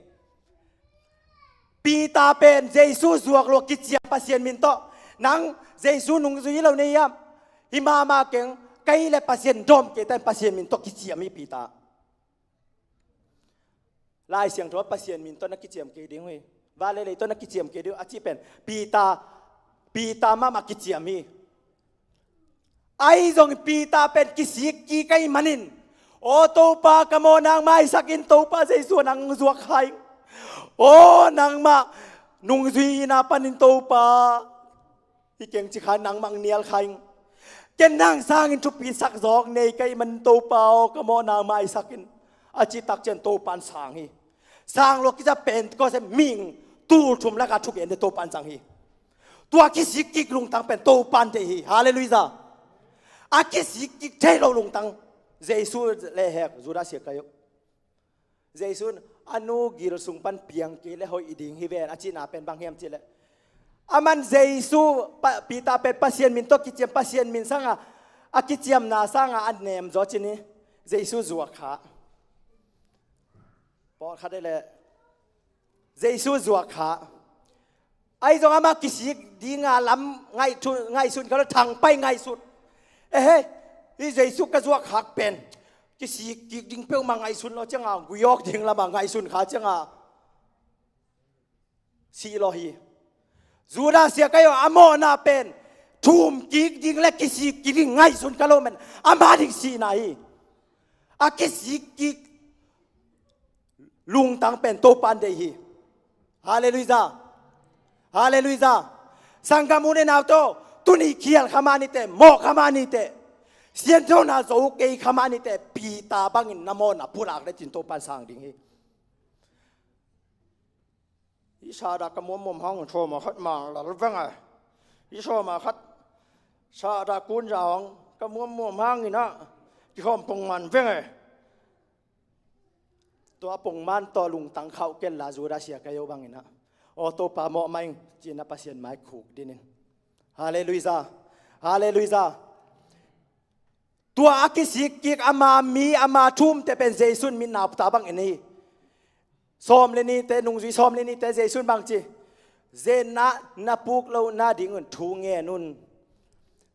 Peter pen Jesu zuak lua kiciam Pasian min tawh. Nang Jesu nungzui lo nei hiam? Hi mahmah keng. Kei le Pasian dawm kei ta in Pasian min tawh kiciam hi Peter. Lai Siangtho ah Pasian min tawh na kiciam kei ding uh hi. Vale lei tawh na kiciam kei ding uh a cih pen Peter, Peter mahmah kiciam hi. Ahi zong Peter pen kisik kik ahih manin, "Aw Topa, ka mawhna maisak in Topa Jesu, nang zuak kha ing. Aw nangmah nungzuihna panin Topa, hi keng ci kha, nangmah nial kha ing. Ken nang sangin thupisak zawk nei ka hih manin Topa aw, ka mawhna maisak in," a cih tak ciang Topa in sang hi. Sang lo kisa Pentecost in mihing tulthum lakah thugente Topa in zang hi. Tua kisik kik lungtang pen Topa in deih hi. Halleluiah. A kisik kik thei lo lungtang Jesu lehhek Judas Iskariot. Jesu in, "A nu gil sung pan piang kei le hoih ding hi ven," a cihna pen bang hiam cih leh, aman Jesu, Pa-, Peter pen Pasian min tawh kiciam, Pasian min sangah a kiciamna sangah a nem zaw cin hi. Jesu zuak kha. Pawlkhat ei leh Jesu zuak kha. Ahi zong amah kisik dinga lam ngaih thu-, ngaihsun kha lo, thangpai ngaihsun. Ehe, hih Jesu ka zuak khak pen kisik kik ding peuhmah ngaihsun lo cianga, gui awk ding lamah ngaihsun kha cianga sih lo hi. Judas Iskariot a mawhna pen thum kik ding le kisik kik ding ngaihsun kha lo man, ama ding sihna hi. A kisik kik lungtang pen Topa in deih hi. Halleluiah. Halleluiah. Sanggam u le nau tawh, tuni khial kha mah ni teh, mawh kha mah ni teh, sianthona zo kei kha mah ni teh, Peter bangin na mawhna pulak le cin Topa in sang ding hi. Hih sahdah ka muammuam hangin sawma khat mang lal veng e. Hih sawma khat sahdah kunza hang ka muammuam hangin ah kikhawm pongman veng e. Tua pongman tawh lungtang khauh kei la Judas Iskariot bangin ah, "Aw Topa, mawh mah ing," ci-in ah Pasian mai khuk dinin. Halleluiah. Halleluiah. Tua a kisik kik ama mi, ama thumte pen Jesu in mit na pua ta bangin hi. Sawm le nihte, nungzui sawm le nihte Jesu in bang ci, "Zenna na puk lohna dingun thu ngen un."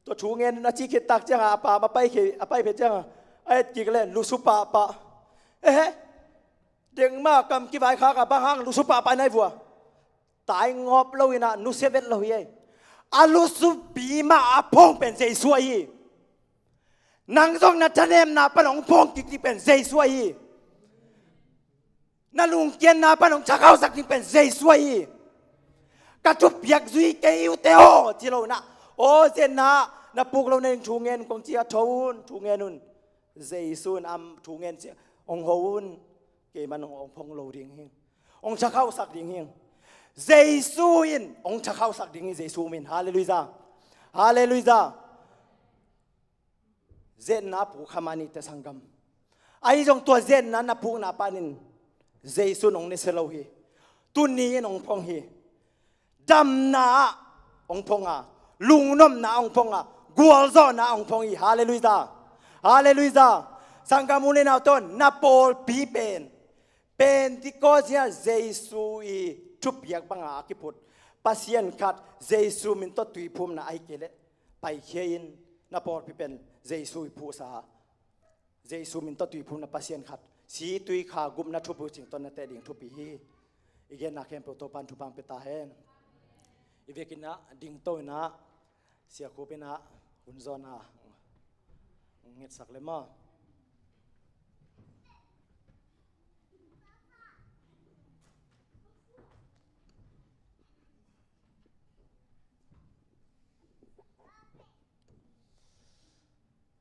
Tua thu ngen un a cih khit tak cianga a paam a pai khit, a pai phet cianga a et kik le lusu pahpah. Ehe, dengmah kam kivaikhak a bang hang lusu pahpah nai vua. Tai ngawp lo in ah nusia vet lo hi ei. A lusupi mah a phong pen Jesu ahi. Nang zong na thanemna pan hong phong kik ding pen Jesu ahi. Na lungkiatna pan hong thakhausak ding pen Jesu ahi. "Ka thupiak zui kei ute aw," ci lo in ah, "Aw zenna na puk lohna ding thu ngen un," kong ci a, "Tho un, thu ngen un." Jesu in am thu ngen ci, "Hong ho un, keiman hong, hong phong lo ding hi. Hong thakhausak ding hi." Jesu in hong thakhausak ding hi, Jesu min. Halleluiah. Halleluiah. Zenna puk kha mah ni teh sanggam. Ahi zong tua zenna na pukna panin Jesu in hong nusia lo hi. Tuni in hong phong hi. Damna ah hong phong a, lungnopna ah hong phong a, gualzawhna ah hong phong hi. Halleluiah. Halleluiah. Sanggam u le nau tawh, na pawlpi pen Pentecost ni-a Jesu i thupiak banga a kiphut, Pasian khat, Jesu min tawh tuiphumna ahi kei leh paikhia in, na pawlpi pen Jesu i phuhsa, Jesu min tawh tuiphumna Pasian khat, si tui kha gupna thupi cing tawh na teh ding thupi hi. I genna khempeuh Topa'n thupha pia ta hen. I vekin ah dingto in ah, Sia Khup in ah hun zawn a hong ngetsak le maw.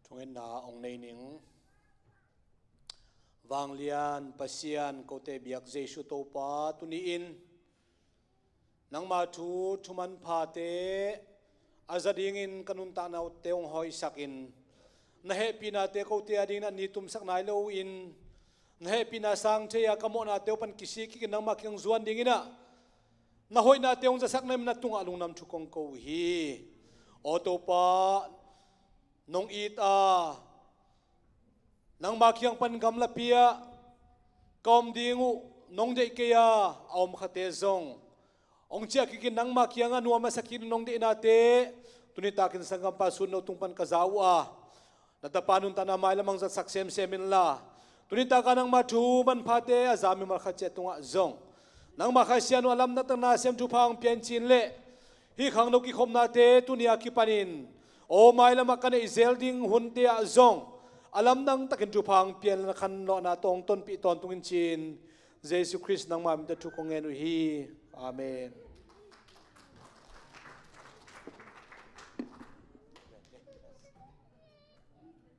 Thungetna hong nei ning. Vanglian Pasian, kote biak Jesu Topa, tuni-in nangma thu, thu manphate a za dingin ka nuntaknate hong hawisakin, na hehpihnate kote adingin a ni tumsak nai loin, na hehpihna sang thei-a ka mawhnate uh pan kisik kikin nangma kiang zuan dingin ah, na hoihnate hong zasak na hihna tungah lungdam thu kong ko uh hi. Aw Topa, nong it a, nangma kiang pan gamlapi-ah ka om ding uh nong deih kei a, a om khate zong hong ciah kikin nangma kiangah nuam a sa kik nong deihnate, tuni takin sanggampa Sun No tung pan ka za uh a, na tapa nuntakna mailam hong zatsak semsem inla, tuni taka nangma thu manphate a za mimal khat ciat tungah zong nangma Kha Siangtho a lamdang takna sem thupha hong pia in ci-in leh, hih khangno kikhopnate tuni a kipanin Aw mailamah ka neih zel ding hunte ah zong a lamdang takin thupha hong pia in la, na khanlawhna tawh hong tonpih tawntung in ci-in Jesu Khrist nangma min tawh thu kong ngen uh hi. Amen.